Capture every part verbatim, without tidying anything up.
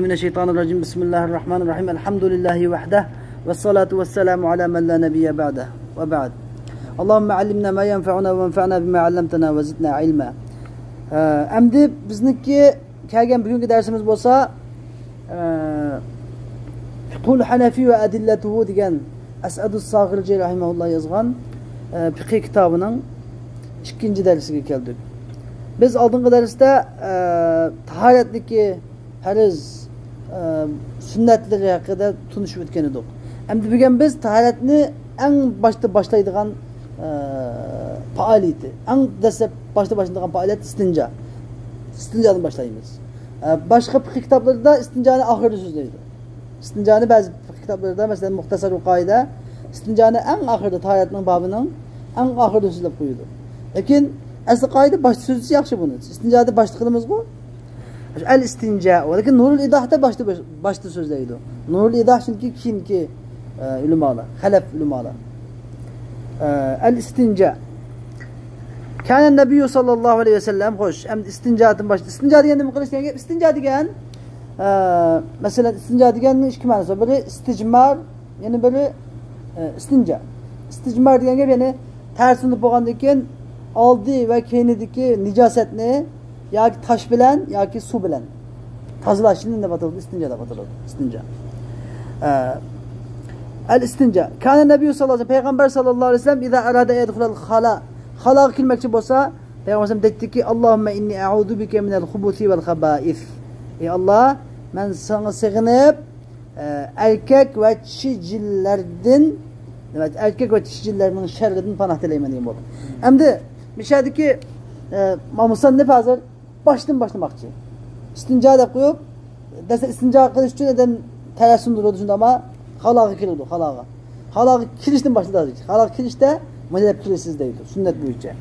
من الشيطان الرجيم. بسم الله الرحمن الرحيم. الحمد لله وحده والصلاة والسلام على من لا نبي بعده وبعد. اللهم علمنا ما ينفعنا وانفعنا بما علمتنا وزدنا علما. ئە، ئەمدى بىزنىڭكى كەلگەن بۈگۈنكى دەرسىمىز بولسا، ئە، فىقھۇل ھەنەفى ۋە ئەدىللەتۇھۇ دېگەن ئەسئەدۇس ساغىرجى رەھىمەھۇللا يازغان، ئە، فىقھى كىتابىنىڭ ئىككىنچى دەرسىگە كەلدۇق. بىز ئالدىنقى دەرستە، ئە، تاھارەتتىكى پەرز، ئە، سۈننەتلىرى ھەققىدە تونۇشۇپ ئۆتكەن ئىدۇق. ئەمدى بۈگۈن بىز تاھارەتنى ئەڭ باشتا باشلايدىغان، ئە، پائالىيىتى، ئەڭ دەسلەپ باشتا باشلىنىدىغان پائالىيەت ئىستىنجا. ئىستىنجادىن باشلايمىز. ئە، باشقا فىقھىي كىتابلىرىدا ئىستىنجانى ئاخىرىدا سۆزلەيدۇ. ئىستىنجانى بەزى فىقھىي كىتابلىرىدا، مەسىلەن، مۇختەسەر قائىدە، ئىستىنجانى ئەڭ ئاخىرىدا، تاھارەتنىڭ بابىنىڭ ئەڭ ئاخىرىدا سۆزلەپ قويىدۇ. لېكىن ئەسلى قائىدە باشتا سۆزلىسە ياخشى بۇنى. ئىستىنجادىن باشتا قىلىمىزغۇ. ئەل ئىستىنجا. لېكىن نۇرۇل ئىداھدا باشتا، باشتا سۆزلەيدۇ. نۇرۇل ئىداھ چۈنكى كېيىنكى، ئە، ئۆلىمالار، خەلەف ئۆلىمالار. ئە، ئەل ئىستىنجا. كان النبي صلى الله عليه وسلم. خوش، ئەمدى ئىستىنجادىن باشتا. ئىستىنجا دېگەن نېمە قىلىش دېگەن گەپ؟ ئىستىنجا دېگەن، ئە، مەسىلەن، ئىستىنجا دېگەننىڭ ئىككى مەنىسى بار. بىرى ئىستىجمار، يەنە بىرى، ئە، ئىستىنجا. ئىستىجمار دېگەن گەپ، يەنى تەرسىندە بولغاندىن كېيىن ئالدى ۋە كەينىدىكى نىجاسەتنى ياكى تاش بىلەن ياكى سۇ بىلەن تازىلاشنى نېمە ئاتىلىدۇ؟ ئىستىنجا دەپ ئاتىلىدۇ. ئىستىنجا. ئە، ئەل ئىستىنجا. كان النبي صلى الله عليه وسلم، پەيغەمبەر ساللاللاھۇ ئەلەيھى ۋەسەللەم، إذا أراد أن يدخل الخلاء، خالاغا كىرمەكچى بولسا، پەيغەمبەر ئەلەيھىسسالام دەيتتىكى، اللهم إني أعوذ بك من الخبث والخبائث. ئەي ئاللا، مەن ساڭا سېغىنىپ، ئە، ئەركەك ۋە چىشى جىنلەردىن، دېمەك، ئەركەك ۋە چىشى جىنلەرنىڭ شەررىدىن پاناھ تىلەيمەن دېگەن بولدى. ئەمدى مۇشۇ يەردىكى، ئە، مۇسەننىپ ھازىر باشتىن باشلىماقچى. ئىستىنجا دەپ قويۇپ، دەسلەپ ئىستىنجا قىلىش ئۈچۈن ئادەم تەرەت سۇندۇرىدۇ، شۇنداقما؟ خالاغا كىرىدۇ، خالاغا. خالاغا كىرىشتىن باشلىدى ھازىر. خالاغا كىرىشتە مۇنداق دەپ كىرىسىز دەيدۇ، سۈننەت بويىچە.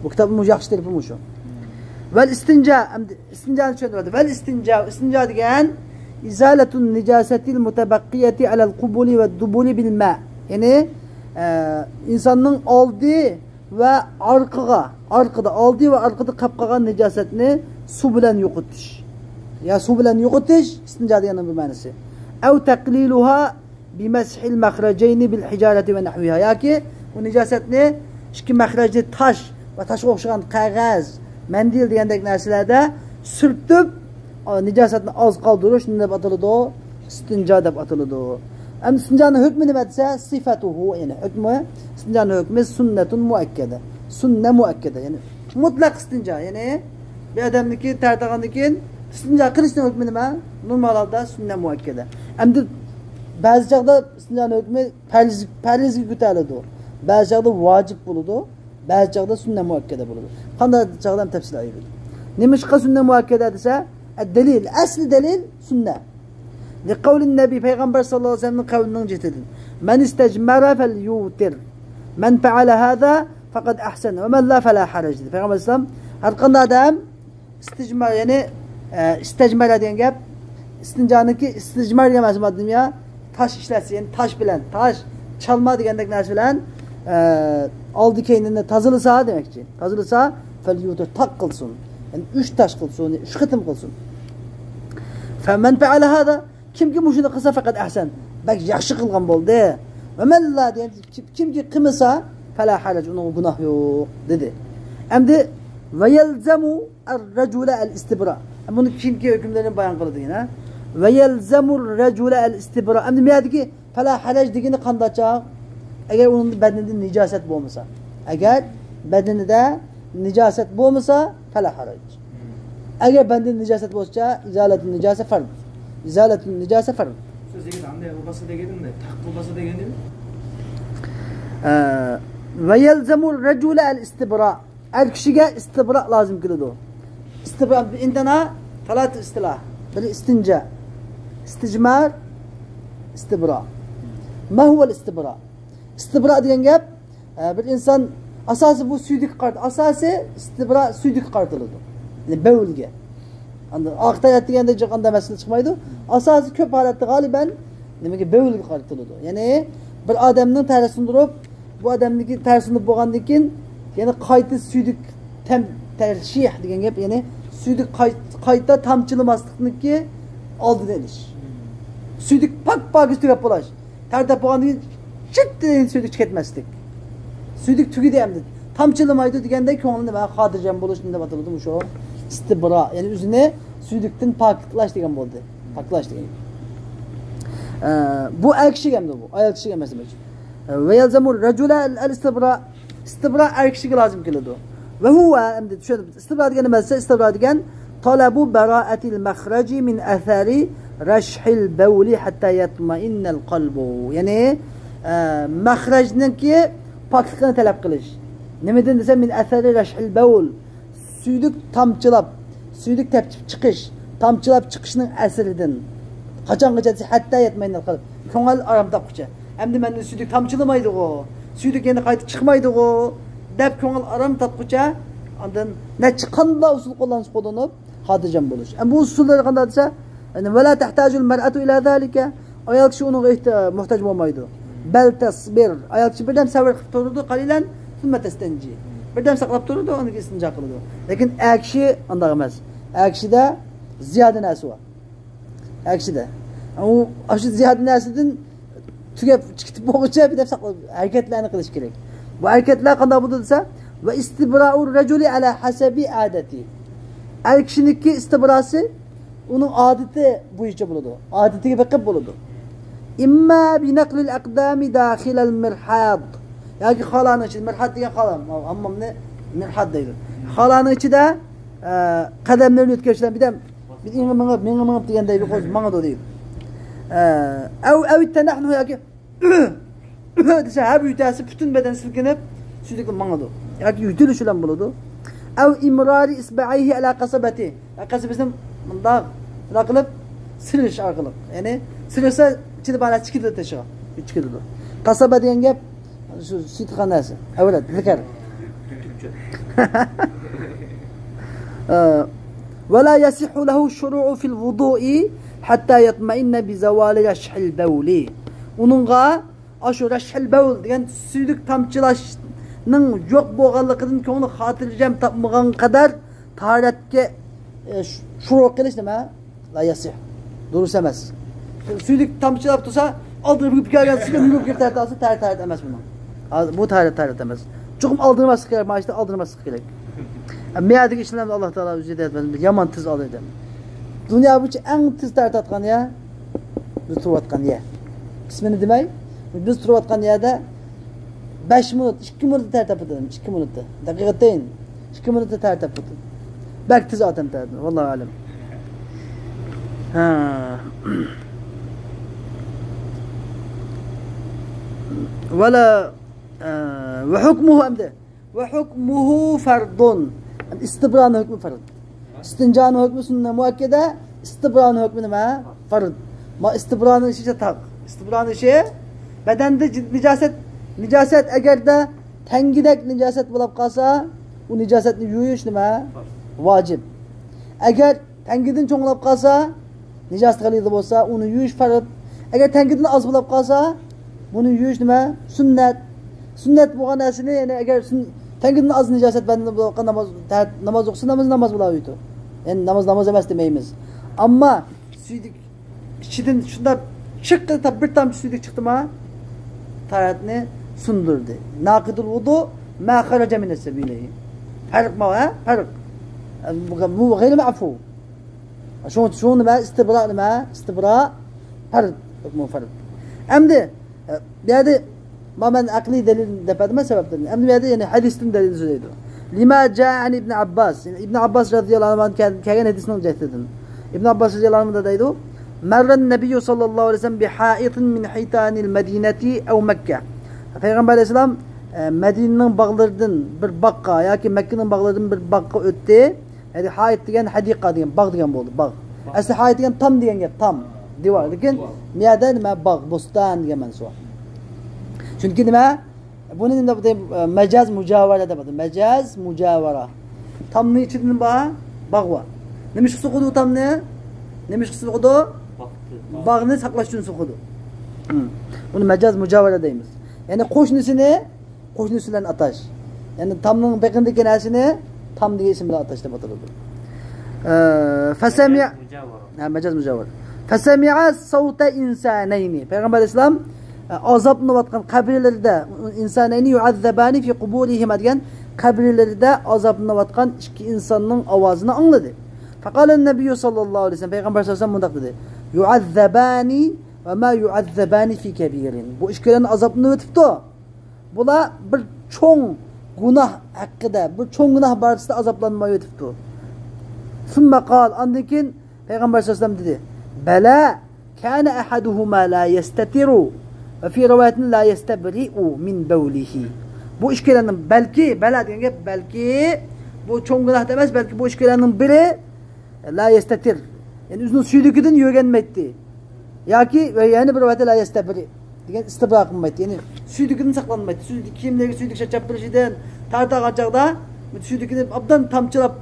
بۇ كىتابنىڭ ياخشى تەرىپى مۇشۇ. ۋەل ئىستىنجا، ئەمدى ئىستىنجانى چۈشەندۈرۈۋاتىدۇ. ۋەل ئىستىنجا، ئىستىنجا دېگەن، إزالة النجاسة المتبقية على القبل والدبر بالماء. يەنى، ئە، ئىنساننىڭ ئالدى ۋە ئارقىغا، ئارقىدا، ئالدى ۋە ئارقىدا قاپ قالغان نىجاسەتنى سۇ بىلەن يوقىتىش. يا سۇ بىلەن يوقىتىش، ئىستىنجا دېگەننىڭ بىر مەنىسى. أو تقليلها بمسح المخرجين بالحجارة ونحوها. ياكى بۇ نىجاسەتنى ئىككى مەخرەجنى تاش ۋە تاشقا ئوخشىغان قەغەز، مەندىل دېگەندەك نەرسىلەردە سۈرتۈپ، ئا، نىجاسەتنى ئاز قالدۇرۇش نېمە دەپ ئاتىلىدۇ؟ ئىستىنجا دەپ ئاتىلىدۇ. ئەمدى ئىستىنجانىڭ ھۆكمى نېمە دېسە، صفته، يەنى ھۆكمى، ئىستىنجانىڭ ھۆكمى سۈننەتۇن مۇئەككەدە. سۈننە مۇئەككەدە، يەنى مۇتلەق ئىستىنجا، يەنى بىر ئادەمنىڭكى تەرەت ئالغاندىن كېيىن ئىستىنجا قىلىشنىڭ ھۆكمى نېمە؟ نورمال ھالدا سۈننە مۇئەككەدە. ئەمدى بەزى چاغدا ئىستىنجانىڭ ھۆكمى پەرز، پەرزگە كۆتەرىلىدۇ. بەزى چاغدا ۋاجىپ بولىدۇ. بەزى چاغدا سۈننە مۇئەككەدە بولىدۇ. قانداق چاغدا ھەم تەپسىلىي ئايرىلىدۇ. نېمىشقا سۈننە مۇئەككەدە دېسە، دەلىل، ئەسلى دەلىل سۈننە. لقول النبي، پەيغەمبەر ساللاللاھۇ ئەلەيھى ۋەسەللەمنىڭ قەۋلىنىڭ جېتىدىن. من استجمر فليوتر. من فعل هذا فقد أحسن. ومن لا فلا حرج، دېدى پەيغەمبەر ئەلەيھىسسالام. ھەر قانداق ئادەم ئىستىجمار، يەنى، ئە، ئىستەجمەرە دېگەن گەپ، ئىستىنجانىڭكى ئىستىجمار دېگەن مەسىلە بار دېدىم يا، تاش ئىشلەتسە، يەنى تاش بىلەن، تاش، چالما دېگەندەك نەرسە بىلەن، ئە، ئالدى كەينىنى تازىلىسا دېمەكچى. تازىلىسا، فەليۇتىر، تاق قىلسۇن. يەنى ئۈچ تاش قىلسۇن، ئۈچ قېتىم قىلسۇن. فمن فعل هذا، كىمكى مۇشۇنى قىلسا، فەقەت ئەھسەن، بەك ياخشى قىلغان بولدى. ۋە مەن لا دېگەن، كىم، كىمكى قىلمىسا، فلا حرج، ئۇنىڭغا گۇناھ يوق، دېدى. ئەمدى، ۋە يەلزەمۇ ئەر-رەجۇلە ئەل-ئىستىبرا. بۇنى كېيىنكى ھۆكۈملىرىنى بايان قىلىدۇ يەنە. ۋە يەلزەمۇر رەجۇلە ئەل-ئىستىبرا. ئەمدى بۇ يەردىكى فلا حرج دېگىنى قانداقچە؟ ئەگەر ئۇنىڭ بەدىنىدە نىجاسەت بولمىسا. ئەگەر بەدىنىدە نىجاسەت بولمىسا، فلا حرج. ئەگەر بەدىنىدە نىجاسەت بولسا، ئىزالەتۇن نىجاسە فەرز. ئىزالەتۇن نىجاسە فەرز. سۆز دېگەن ئانداق بولسا دېگەن، تاق بولسا دېگەن نېمە؟ ئە، ۋە يەلزەمۇر رەجۇلە ئەل-ئىستىبرا. ئەر كىشىگە ئىستىبرا لازىم كېلىدۇ. ئىستىبرا، ئىندىنا تالات ئىستىلا. بىرى ئىستىنجا، ئىستىجمار، ئىستىبرا. ما ھۇۋەل ئىستىبرا؟ ئىستىبرا دېگەن گەپ، ئە، بىر ئىنسان ئاساسى بۇ سۈيدۈككە قارىتىلىدۇ. ئاساسى ئىستىبرا سۈيدۈككە قارىتىلىدۇ. يەنى بەۋلگە. ئاندىن ئاق تەرەت دېگەندە جىق ئاندا مەسىلە چىقمايدۇ. ئاساسى كۆپ ھالەتتە غالىبەن نېمىگە، بەۋلگە قارىتىلىدۇ. يەنى بىر ئادەمنىڭ تەرىتى سۇندۇرۇپ، بۇ ئادەمنىڭكى تەرىتى سۇندۇرۇپ بولغاندىن كېيىن، يەنە قايتا سۈيدۈك تەم، تەرشىھ دېگەن گەپ، يەنى سۈيدۈك قاي-، قايتا تامچىلىماسلىقنىڭكى ئالدىنى ئېلىش. سۈيدۈك پاك پاكىز تۈگەپ بولاش. تەر تەپ بولغاندىن كېيىن چىتتىن سۈيدۈك چىقىپ كەتمەسلىك. سۈيدۈك تۈگىدى ئەمدى. تامچىلىمايدۇ دېگەندەك كۆڭلى نېمە؟ خاتىرجەم بولۇش دەپ ئاتىلىدۇ شۇ. ئىستىبرا، يەنى ئۆزىنى سۈيدۈكتىن پاكلاش دېگەن بولدى. پاكلاش دېگەن. ئە، بۇ ئەر كىشىگە ئەمدى بۇ. ئايال كىشىگە ئەمەس دېمەك. ۋە يەلزەمۇ رەجۇلە ئەل ئىستىبرا. ئىستىبرا ئەر كىشىگە لازىم كېلىدۇ. ۋە ھۇۋە، ئەمدى چۈشەندىم. ئىستىبرا دېگەن نېمە دېسە، ئىستىبرا دېگەن تەلەبۇ بەرائەتىل مەخرەجى مىن ئەسەرى رەشھىل بەۋلى ھەتتا يەتمەئىننەل قەلبۇ. يەنى، ئە، مەخرەجنىڭكى پاكلىقىنى تەلەپ قىلىش. نېمىدىن دېسە، مىن ئەسەرى رەشھىل بەۋل. سۈيدۈك تامچىلاپ، سۈيدۈك تەپچىپ چىقىش، تامچىلاپ چىقىشنىڭ ئەسىرىدىن. قاچانغىچە دېسە، ھەتتا يەتمەئىننەل قەلب. كۆڭۈل ئارام تاپقۇچە. ئەمدى مەندىن سۈيدۈك تامچىلىمايدىغۇ، سۈيدۈك يەنە قايتا چىقمايدىغۇ دەپ كۆڭۈل ئارام تاپقۇچە، ئاندىن نەچچە قانداق ئۇسۇل قوللانسا قوللىنىپ، خاتىرجەم بولۇش. ئەمما بۇ ئۇسۇللار قانداق دېسە، يەنى، ۋەلا تەھتاجۇل مەرئەتۇ ئىلا زالىكە. ئايال كىشى ئۇنىڭغا ئېھتى-، موھتاج بولمايدۇ. بەل تەسبىر. ئايال كىشى بىردەم سەۋر قىلىپ تۇرىدۇ، قەلىلەن، سۈممە تەستەنجى. بىردەم ساقلاپ تۇرىدۇ، ئاندىن كېيىن ئىستىنجا قىلىدۇ. لېكىن ئەر كىشى ئانداق ئەمەس. ئەر كىشىدە زىيادە نەرسە بار. ئەر كىشىدە. ئۇ، ئاشۇ زىيادە نەرسىدىن تۈگەپ چىقىپ بولغۇچە بىر دەپ ساقلاپ ھەرىكەتلەرنى قىلىش كېرەك. بۇ ھەرىكەتلەر قانداق بولىدۇ دېسە، ۋە ئىستىبرائۇر رەجۇلى ئەلا ھەسەبى ئادەتى. ئەر كىشىنىڭكى ئىستىبراسى ئۇنىڭ ئادىتى بويىچە بولىدۇ. ئادىتىگە بېقىپ بولىدۇ. ئىمما بىنەقلىل ئەقدامى داخىلەل مىرھاد. ياكى خالانىڭ ئىچىدە، مىرھاد دېگەن خالا، ھاممامنى مىرھاد دەيدۇ. خالانىڭ ئىچىدە، ئە، قەدەملىرىنى ئۆتكۈزۈش بىلەن بىردەم، بىز ئېڭى مېڭىپ، مېڭە مېڭىپ دېگەندەك بىر قوز ماڭىدۇ دەيدۇ. ئە، ئەۋ، ئەۋ تەنەھنۇ ياكى دېسە، ھەر بىر يۆتەلسە پۈتۈن بەدەن سىلكىنىپ، سۈيدۈكلا ماڭىدۇ. ياكى يۆتىلىش بىلەن بولىدۇ. ئەۋ ئىمرارى ئىسبەئەيھى ئەلا قاسابەتى. قاسىبىسىنى مۇنداق، مۇنداق قىلىپ سىرىش ئارقىلىق. يەنى سىرىسا ئىچىدە بار نەرسە چىقىدۇ تېشىغا. چىقىدۇ. قاسابە دېگەن گەپ شۇ سۈيتىدىغان نەرسە. ئەۋرەت، زەكەر. ئە، ۋەلا يەسىھھۇ لەھۇ شۇرۇئۇ فىل ۋۇدۇئى ھەتتا يەتمەئىننە بىزەۋالى رەشھىل بەۋلى. ئۇنىڭغا ئاشۇ رەشھىل بەۋل دېگەن سۈيدۈك تامچىلاشنىڭ يوق بولغانلىقىدىن كۆڭلى خاتىرجەم تاپمىغان قەدەر تاھارەتكە، ئە، شۇ-، شۇرۇ قىلىش نېمە؟ لا يەسىھ. دۇرۇس ئەمەس. سۈيدۈك تامچىلاپ تۇرسا، ئالدىن يۈگۈرۈپ كەلگەن سۈيدۈك يۈگۈرۈپ كېلىپ تارتسا، تەر-، تاھارەت ئەمەس بۇنىڭ. ھازىر بۇ تاھارەت، تاھارەت ئەمەس. چوقۇم ئالدىرىماسلىق كېرەك، مانا شۇ ئالدىرىماسلىق كېرەك. مىيادىكى ئىشلارنى ئاللا تائالا ئۆزى ھىدايەت بەرسۇن. يامان تېز ئالدىدى. دۇنيا بويىچە ئەڭ تېز تارتىۋاتقان يەر بىز تۇرۇۋاتقان يەر. ئىسمىنى دېمەي، بىز تۇرۇۋاتقان يەردە بەش مىنۇت، ئىككى مىنۇتتا تارتىپ بولدۇم، ئىككى مىنۇتتا. دەقىقەتەين، ئىككى مىنۇتتا تارتىپ بولدۇم. بەك تېز ئادەم تارتىدۇ، ۋاللاھۇ ئەلەم. ھە. ۋەلا، ئە، ۋە ھۇكمۇھۇ ئەمدى. ۋە ھۇكمۇھۇ فەردۇن. ئىستىبرانىڭ ھۆكمى فەرد. ئىستىنجانىڭ ھۆكمى سۈننە مۇئەككەدە، ئىستىبرانىڭ ھۆكمى نېمە؟ فەرد. ما ئىستىبرانىڭ ئىشى چاتاق. ئىستىبرانىڭ ئىشى بەدەندە جىن-، نىجاسەت، نىجاسەت ئەگەردە تەڭگىدەك نىجاسەت بولۇپ قالسا، ئۇ نىجاسەتنى يۇيۇش نېمە؟ ۋاجىپ. ئەگەر تەڭگىدىن چوڭلاپ قالسا، نىجاسەت غەلىزە بولسا، ئۇنى يۇيۇش پەرز. ئەگەر تەڭگىدىن ئاز بولۇپ قالسا، بۇنى يۇيۇش نېمە؟ سۈننەت. سۈننەت بولغان نەرسىنى، يەنى ئەگەر سۈن-، تەڭگىدىن ئاز نىجاسەت بەدەندە بولۇۋاتقان ناماز، تەھەت-، ناماز ئوقۇسا، ناماز ناماز بولاۋېرىدۇ. يەنى ناماز ناماز ئەمەس دېمەيمىز. ئەمما سۈيدۈك ئىچىدىن شۇنداق چىقتى، تا بىر تامچە سۈيدۈك چىقتىما، تاھارەتنى سۇندۇردى. ناقىدۇل ۋۇدۇ ما خەرەجە مىنەس سەبىلەينى. پەرق ما، ھە؟ پەرق. بۇ، بۇ غەيرى مەئفۇ. شۇ، شۇ نېمە؟ ئىستىبرا نېمە؟ ئىستىبرا پەرد، ھۆكمى پەرد. ئەمدى، ئە، بۇ يەردە، ما مەن ئەقلىي دەلىل دەپ بەردىم سەۋەبلىرىنى. ئەمدى بۇ يەردە يەنە ھەدىستىن دەلىل سۆزلەيدۇ. لما جاء عن ابن عباس. يەنى ئىبن ئابباس رەزىياللاھۇ ئەنھۇدىن كەل-، كەلگەن ھەدىسنىڭ جەھىتىدىن. ئىبن ئابباس رەزىياللاھۇ ئەنھۇ دەيدۇ، مەررەن نەبىييۇ سەللەللاھۇ ئەلەيھى ۋەسەللەم بىھائىتىن مىن ھىيتانىل مەدىنەتى ئەۋ مەككە. پەيغەمبەر ئەلەيھىسسالام، ئە، مەدىنىنىڭ باغلىرىدىن بىر باغقا ياكى مەككىنىڭ باغلىرىدىن بىر باغقا ئۆتتى. يەنى ھايىت دېگەن ھەدىقە دېگەن، باغ دېگەن بولىدۇ، باغ. ئەسلى ھايىت دېگەن تام دېگەن گەپ، تام، دىۋار. لېكىن بۇ يەردە نېمە؟ باغ، بوستان دېگەن مەنىسى بار. چۈنكى نېمە؟ بۇنى نېمە دەپ ئاتايدۇ؟ مەجاز مۇجاۋەرە دەپ ئاتايدۇ. مەجاز مۇجاۋەرە. تامنىڭ ئىچىدە نېمە بار؟ باغ بار. نېمىشقا سوقىدۇ تامنى؟ نېمىشقا سوقىدۇ؟ باغنى ساقلاش ئۈچۈن سوقىدۇ. ھىم. بۇنى مەجاز مۇجاۋەرە دەيمىز. يەنى قوشنىسىنى قوشنىسى بىلەن ئاتاش. يەنى تامنىڭ بېقىنىدىكى نەرسىنى تام دېگەن ئىسىم بىلەن ئاتاش دەپ ئاتىلىدۇ. ئە، فەسەمىيە. مۇجاۋەرە. ھە، مەجاز مۇجاۋەرە. فسمع صوت إنسانين. پەيغەمبەر ئەلەيھىسسالام، ئە، ئازابلىنىۋاتقان قەبرىلىرىدە، إنسانين يعذبان في قبورهما دېگەن قەبرىلىرىدە ئازابلىنىۋاتقان ئىككى ئىنساننىڭ ئاۋازىنى ئاڭلىدى. فقال النبي صلى الله عليه وسلم، پەيغەمبەر سەللەللاھۇ ئەلەيھى ۋەسەللەم مۇنداق دېدى: يعذبان وما يعذبان في كبير. بۇ ئىككىلەن ئازابلىنىۋېتىپتۇ. بۇلار بىر چوڭ گۇناھ ھەققىدە، بىر چوڭ گۇناھ بارىسىدا ئازابلانمايۋېتىپتۇ. ثم قال، ئاندىن كېيىن پەيغەمبەر سەللەللاھۇ ئەلەيھى ۋەسەللەم دېدى: بلى كان أحدهما لا يستتر، وفي رواية لا يستبرئ من بوله. بۇ ئىككىلەننىڭ بەلكى، بەلى دېگەن گەپ، بەلكى بۇ چوڭ گۇناھ ئەمەس، بەلكى بۇ ئىككىلەننىڭ بىرى لا يستتر، يەنى ئۆزىنىڭ سۈيدۈكىدىن يۆگەنمەيتتى. ياكى ۋە يەنە بىر رىۋايەتتە لا يستبرئ دېگەن، ئىستىبرا قىلمايتتى. يەنى سۈيدۈكىدىن ساقلانمايتتى. سۈيدۈك كىيىملىرىگە سۈيدۈك چاچاپ بېرىش ئىدى. تارتىۋالغان چاغدا سۈيدۈكىنى ئابدان تامچىلاپ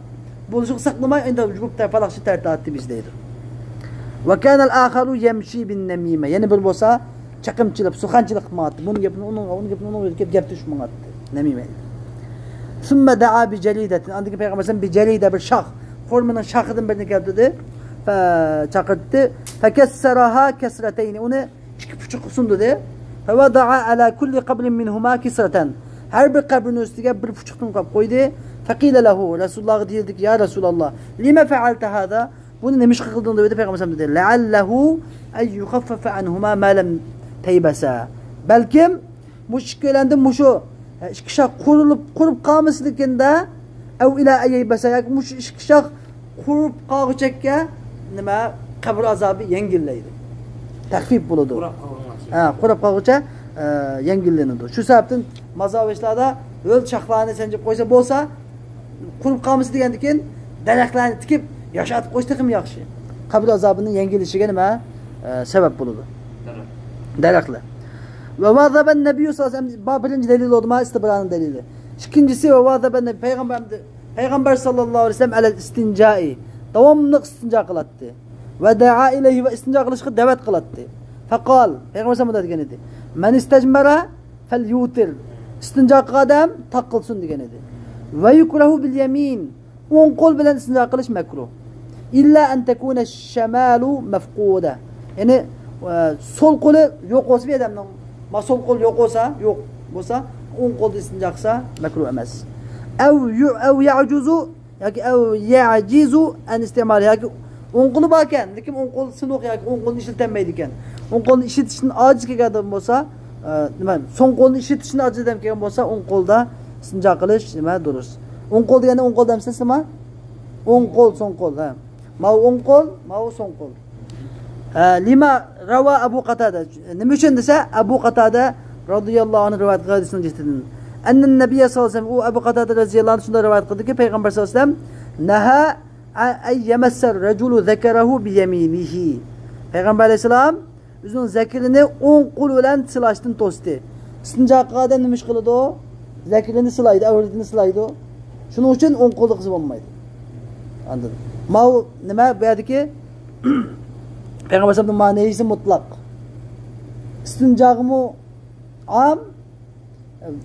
بولۇشىغا ساقلىماي، ئەمدى يۇلۇپ تەرپەلەقچە تارتىۋەتتى بىز دەيدۇ. وكان الآخر يمشي بالنميمة. يەنە بىر بولسا چېقىمچىلىق، سۇخەنچىلىق قىلىپ ماڭاتتى. بۇنىڭ گېپىنى ئۇنىڭغا، ئۇنىڭ گېپىنى ئۇنىڭغا، گەپ تېشىپ ماڭاتتى. نەمىمە. ثم دعا بجريدة. ئاندىن كېيىن پەيغەمبەر ئەلەيھىسسالام بجريدة، بىر شاخ، خورمىنىڭ شاخىدىن بىرنى كەلتۈردى. فا-، چاقىرتتى. فكسرها كسرتين. ئۇنى ئىككى پۇچۇققا سۇندۇردى. فوضع على كل قبر منهما كسرة. ھەر بىر قەبرىنىڭ ئۈستىگە بىر پۇچۇقتىن قويۇپ قويدى. فقيل له، رەسۇلۇللاھقا دېيىلدىكى، يا رەسۇلاللا، لم فعلت هذا؟ بۇنى نېمىشقا قىلدىڭ دەپ ئېيتىپ، پەيغەمبەر ئەلەيھىسسالام دېدى، لعله أن يخفف عنهما ما لم تيبسا. بەلكىم مۇشۇ ئىككىلەندىن مۇشۇ ئىككى شاخ قۇرۇلۇپ، قۇرۇپ قالمىسىلىكىندە، أو إلى أن ييبسا، ياكى مۇشۇ ئىككى شاخ قۇرۇپ قالغۇچەككە نېمە، قەبرە ئازابى يەڭگىللەيدۇ. تەخفىپ بولىدۇ. قۇراپ قالغانغىچە. ھە، قۇراپ قالغۇچە، ئە، يەڭگىللىنىدۇ. شۇ سەۋەبتىن مازار بېشىلاردا ھۆل شاخلارنى سانجىپ قويسا بولسا، قۇرۇپ قالمىسا دېگەندىكىن، دەرەخلەرنى تىكىپ ياشاتىپ قويسا تېخىمۇ ياخشى. قەبرە ئازابىنىڭ يەڭگىللىشىگە نېمە، ئە، سەۋەب بولىدۇ. دەرەخ. دەرەخلەر. وواظب النبي صلى الله عليه وسلم، بۇ بىرىنچى دەلىل بولدىما، ئىستىبرانىڭ دەلىلى. ئىككىنچىسى، وواظب النبي، پەيغەمبەر، پەيغەمبەر سەللەللاھۇ ئەلەيھى ۋەسەللەم على الاستنجاء، داۋاملىق ئىستىنجا قىلاتتى. ودعا إليه، ۋە ئىستىنجا قىلىشقا دەۋەت قىلاتتى. فقال، پەيغەمبەر سەللەللاھۇ ئەلەيھى ۋەسەللەم مۇنداق دېگەن ئىدى، من استجمر فليوتر، ئىستىنجا قىلغان ئادەم تاق قىلسۇن دېگەن ئىدى. ويكره باليمين، ئوڭ قول بىلەن ئىستىنجا قىلىش مەكرۇھ. إلا أن تكون الشمال مفقودة، يەنى، ئە، سول قولى يوق بولسا بىر ئادەمنىڭ، ما سول قول يوق بولسا، يوق بولسا، ئوڭ قولدا ئىستىنجا قىلسا مەكرۇھ ئەمەس. أو ي-، أو يعجز ياكى أو يعجز عن استعماله، ياكى ئوڭ قولى باركەن، لېكىن ئوڭ قولى سىنىق ياكى ئوڭ قولىنى ئىشلىتەلمەيدىكەن. ئوڭ قولىنى ئىشلىتىشتىن ئاجىز كەلگەن ئادەم بولسا، ئە، نېمە، سول قولىنى ئىشلىتىشتىن ئاجىز ئادەم كەلگەن بولسا، ئوڭ قولدا ئىستىنجا قىلىش، نېمە، دۇرۇس. ئوڭ قول دېگەندە ئوڭ قول دەمسىز نېمە؟ ئوڭ قول، سول قول، ھە. ماۋۇ ئوڭ قول، ماۋۇ سول قول. ھە، لما روى أبو قتادة. نېمە ئۈچۈن دېسە، ئەبۇ قاتادە رەزىياللاھۇ ئەنھۇ رىۋايەت قىلغان ھەدىسنىڭ جىھىتىدىن. أن النبي صلى الله عليه وسلم، ئۇ ئەبۇ قاتادە رەزىياللاھۇ ئەنھۇ شۇنداق رىۋايەت قىلدىكى، پەيغەمبەر سەللەللاھۇ ئەلەيھى ۋەسەللەم، نهى أن يمس الرجل ذكره بيمينه. پەيغەمبەر ئەلەيھىسسالام ئۆزىنىڭ زەكىرىنى ئوڭ قولى بىلەن سىلاشتىن توستى. ئىستىنجا قىلغان ئادەم نېمە ئىش قىلىدۇ؟ زەكىرىنى سىلايدۇ، ئەۋرىتىنى سىلايدۇ. شۇنىڭ ئۈچۈن ئوڭ قولدا قىلسا بولمايدۇ. ئاندىن ماۋۇ نېمە بۇ يەردىكى پەيغەمبەر ئەلەيھىسسالامنىڭ مانا نەھيىسى مۇتلەق. ئىستىنجاغىمۇ ئام،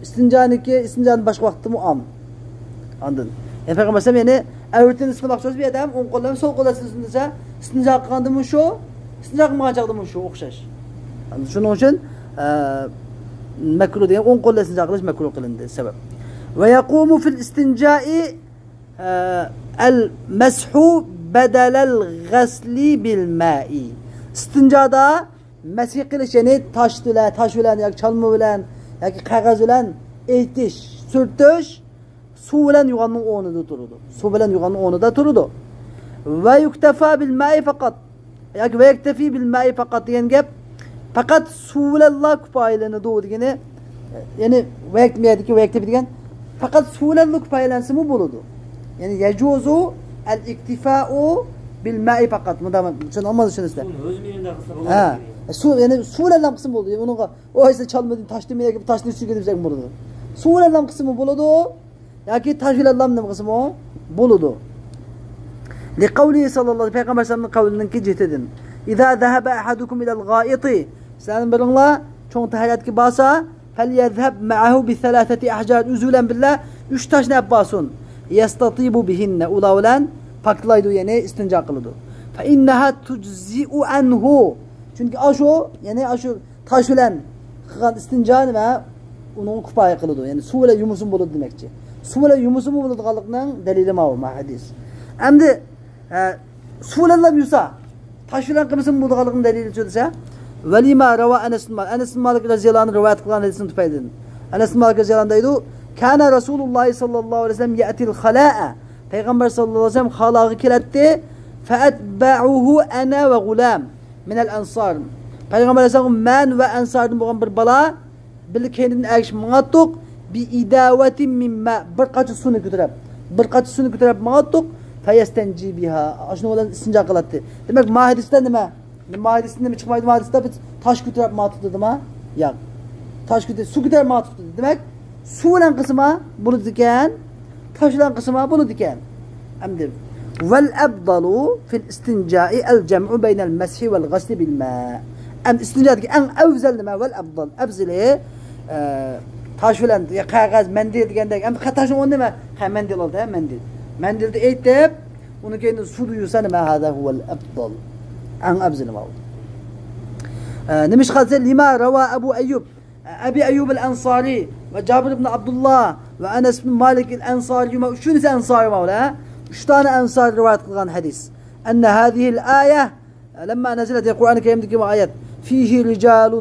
ئىستىنجانىكى، ئىستىنجانى باشقا ۋاقىتتىمۇ ئام. ئاندىن، يەنى پەيغەمبەر ئەلەيھىسسالام، يەنى ئەۋرىتىنى سىلىماقچى بولسا بىر ئادەم، ئوڭ قولى بىلەن سول قولى سىلىسۇن دېسە، ئىستىنجا قىلغاندىمۇ شۇ، ئىستىنجا قىلمىغان چاغدىمۇ شۇ ئوخشاش. ئاندىن شۇنىڭ ئۈچۈن، ئە، مەكرۇھ دېگەن ئوڭ قول بىلەن ئىستىنجا قىلىش مەكرۇھ قىلىندى، سەۋەب. ويقوم في الاستنجاء، ئە، المسح بدل الغسل بالماء. ئىستىنجادا مەسخ قىلىش، يەنى تاش بىلەن، تاش بىلەن ياكى چالما بىلەن ياكى قەغەز بىلەن ئېيتىش، سۈرتۈش، سۇ بىلەن يۇغاننىڭ ئورنىدا تۇرىدۇ. سۇ بىلەن يۇغاننىڭ ئورنىدا تۇرىدۇ. ويكتفى بالماء فقط. ياكى ويكتفي بالماء فقط دېگەن گەپ، پەقەت سۇ بىلەنلا كۇپايىلىنىدۇ دېگىنى، يەنى ۋەيەك-، مەيەدىكى ۋەيەكتىپى دېگەن، پەقەت سۇ بىلەنلا كۇپايىلەنسىمۇ بولىدۇ. يەنى يجوز الاكتفاء بالماء فقط. مۇنداق، چۈشەندىڭىزمۇ، چۈشىنىسىلەر؟ سۇنى ئۆز مېيىندا قىلسا بولىدۇ. ھە. سۇ، يەنى سۇ بىلەنلا قىلسىمۇ بولىدۇ. ئۇنىڭغا، ئۇ ئەسلى چالمىدىن تاشتىن ياكى تاشنى سۈيگە دېسەك بولىدۇ. سۇ بىلەنلا قىلسىمۇ بولىدۇ. ياكى تاش بىلەنلا نېمە قىلسىمۇ بولىدۇ. لقوله صلى الله، پەيغەمبەر سەللەللاھۇ ئەلەيھى ۋەسەللەمنىڭ قەۋلىنىڭكى جىھىتىدىن. إذا ذهب أحدكم إلى الغائط، سىلەرنىڭ بىرىڭلار چوڭ تەھارەتكە بارسا، فليذهب معه بثلاثة أحجار، ئۆزى بىلەن بىللە ئۈچ تاشنى ئەپ بارسۇن. يستطيب بهن، ئۇلار بىلەن پاكلايدۇ، يەنى ئىستىنجا قىلىدۇ. فإنها تجزئ عنه. چۈنكى ئاشۇ، يەنى ئاشۇ تاش بىلەن قىلغان ئىستىنجا نېمە؟ ئۇنىڭغا كۇپايە قىلىدۇ. يەنى سۇ بىلەن يۇمىسىمۇ بولىدۇ دېمەكچى. سۇ بىلەن يۇمىسىمۇ بولىدىغانلىقىنىڭ دەلىلى ماۋۇ، ما ھەدىس. ئەمدى، ئە، سۇ بىلەنلا يۇسا، تاش بىلەن قىلمىسىمۇ بولىدىغانلىقىنىڭ دەلىلى شۇ دېسە، ولما روى أنس بن مالك، ئەنەس بىن مالىك رەزىياللاھۇ ئەنھۇ رىۋايەت قىلغان ھەدىسنىڭ تۈپەيلىدىن. ئەنەس بىن مالىك رەزىياللاھۇ ئەنھۇ دەيدۇ، كان رسول الله صلى الله عليه وسلم يأتي الخلاء. پەيغەمبەر ساللاللاھۇ ئەلەيھى ۋەسەللەم خالاغا كېلەتتى. فأتبعه أنا وغلام من الأنصار. پەيغەمبەر ئەلەيھىسسالام مەن ۋە ئەنساردىن بولغان بىر بالا بىللە كەينىدىن ئەگىشىپ ماڭاتتۇق. بإداوة من ماء، بىر قاچا سۇنى كۆتۈرۈپ، بىر قاچا سۇنى كۆتۈرۈپ ماڭاتتۇق. فيستنجي بها، ئاشۇنىڭ بىلەن ئىستىنجا قىلاتتى. دېمەك، ما ھەدىستە نېمە؟ ما ھەدىستە نېمە چىقمايدۇ؟ ما ھەدىستە بىز تاش كۆتۈرۈپ ماڭاتتۇق دېدىما؟ ياق. تاش كۆتۈرۈپ، سۇ كۆتۈرۈپ ماڭاتتۇق دېدى. دېمەك، سۇ بىلەن قىلسىما بولىدىكەن، تاش بىلەن قىلسىما بولىدىكەن. ئەمدى، والأفضل في الاستنجاء الجمع بين المسح والغسل بالماء. ئەمدى ئىستىنجادىكى ئەڭ ئەۋزەل نېمە؟ والأفضل، ئەۋزىلى، ئە، تاش بىلەن، يا قەغەز، مەندىل دېگەندەك. ئەمدى تاشنىڭ ئورنى نېمە؟ ھە، مەندىل بولدى، ھە، مەندىل. مەندىلدە ئېيتىپ، ئۇنى كېيىن سۇدا يۇسا نېمە؟ هذا هو الأفضل. ئەڭ ئەۋزىلى ماۋۇ. ئە، نېمىشقا دېسە، لما روى أبو أيوب، ئەبى ئەييۇب ئەل ئەنسارى ۋە جابىر ئىبن ئابدۇللا ۋە ئەنەس ئىبن مالىك ئەل ئەنسارى، ئۈچىنچىسى ئەنسارى ماۋۇلە. ئۈچ دانە ئەنسارى رىۋايەت قىلغان ھەدىس. أن هذه الآية لما نزلت، قۇرئان كەرىمدىكى بۇ ئايەت، فيه رجال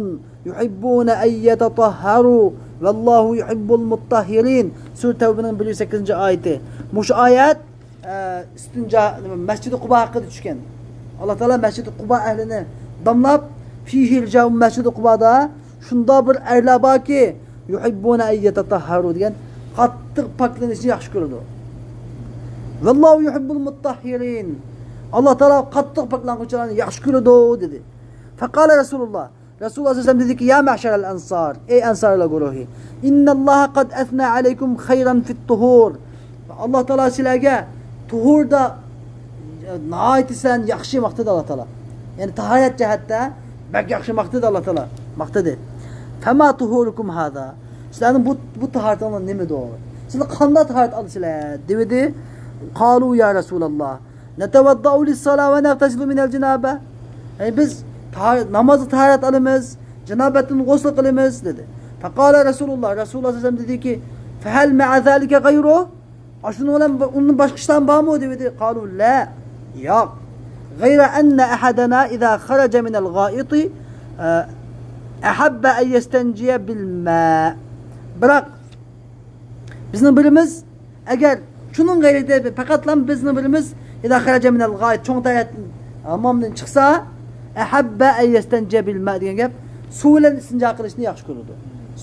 يحبون أن يتطهروا والله يحب المطهرين. سۈرە تەۋبىنىڭ بىر يۈز سەككىزىنچى ئايىتى. مۇشۇ ئايەت ئە، ئىستىنجا، نېمە، مەسچىدى قۇبا ھەققىدە چۈشكەن. ئاللا تائالا مەسچىدى قۇبا ئەھلىنى داملاپ، فيه رجال، مەسچىدى قۇبادا شۇنداق بىر ئەرلەر باركى، يحبون أن يتطهروا دېگەن، قاتتىق پاكلىنىشنى ياخشى كۆرىدۇ. والله يحب المطهرين. ئاللا تائالا قاتتىق پاكلانغۇچىلارنى ياخشى كۆرىدۇ، دېدى. فقال رسول الله، رەسۇلۇللا سەللەللاھۇ ئەلەيھى ۋەسەللەم دېدىكى، يا مەشەرەل ئەنسار، ئەي ئەنسارلار گۇرۇھى، إن الله قد أثنى عليكم خيرا في الطهور. ئاللا تائالا سىلەرگە تۇھۇردا، ئە، ناھايىتى سىلەرنى ياخشى ماختىدى ئاللا تائالا. يەنى تاھارەت جەھەتتە بەك ياخشى ماختىدى ئاللا تائالا. ماختىدى. فما طهوركم هذا؟ سىلەرنىڭ بۇ، بۇ تاھارىتىڭلار نېمىدۇ؟ سىلەر قانداق تاھارەت ئالىسىلەر؟ دېۋىدى. قالوا يا رسول الله نتوضأ للصلاة ونغتسل من الجنابة. يەنى بىز تاھارەت، نامازغا تاھارەت ئالىمىز، جانابەتتىن غۇسۇل قىلىمىز، دېدى. فقال رسول الله، رەسۇلۇللا سەللەللاھۇ ئەلەيھى ۋەسەللەم دېدىكى، فهل مع ذلك غيره؟ ئاشۇنىڭ بىلەن بۇ، ئۇندىن باشقا ئىشلار بارمۇ؟ دېدى. قالوا لا، ياق. غير أن أحدنا إذا خرج من الغائط، ئە، أحب أن يستنجي بالماء. بىراق، بىزنىڭ بىرىمىز، ئەگەر شۇنىڭ غەيرىدە، پەقەتلا بىزنىڭ بىرىمىز، إذا خرج من الغائط، چوڭ تەرەتتىن، ھامامدىن چىقسا، أحب أن يستنجي بالماء دېگەن گەپ، سۇ بىلەن ئىستىنجا قىلىشنى ياخشى كۆرىدۇ.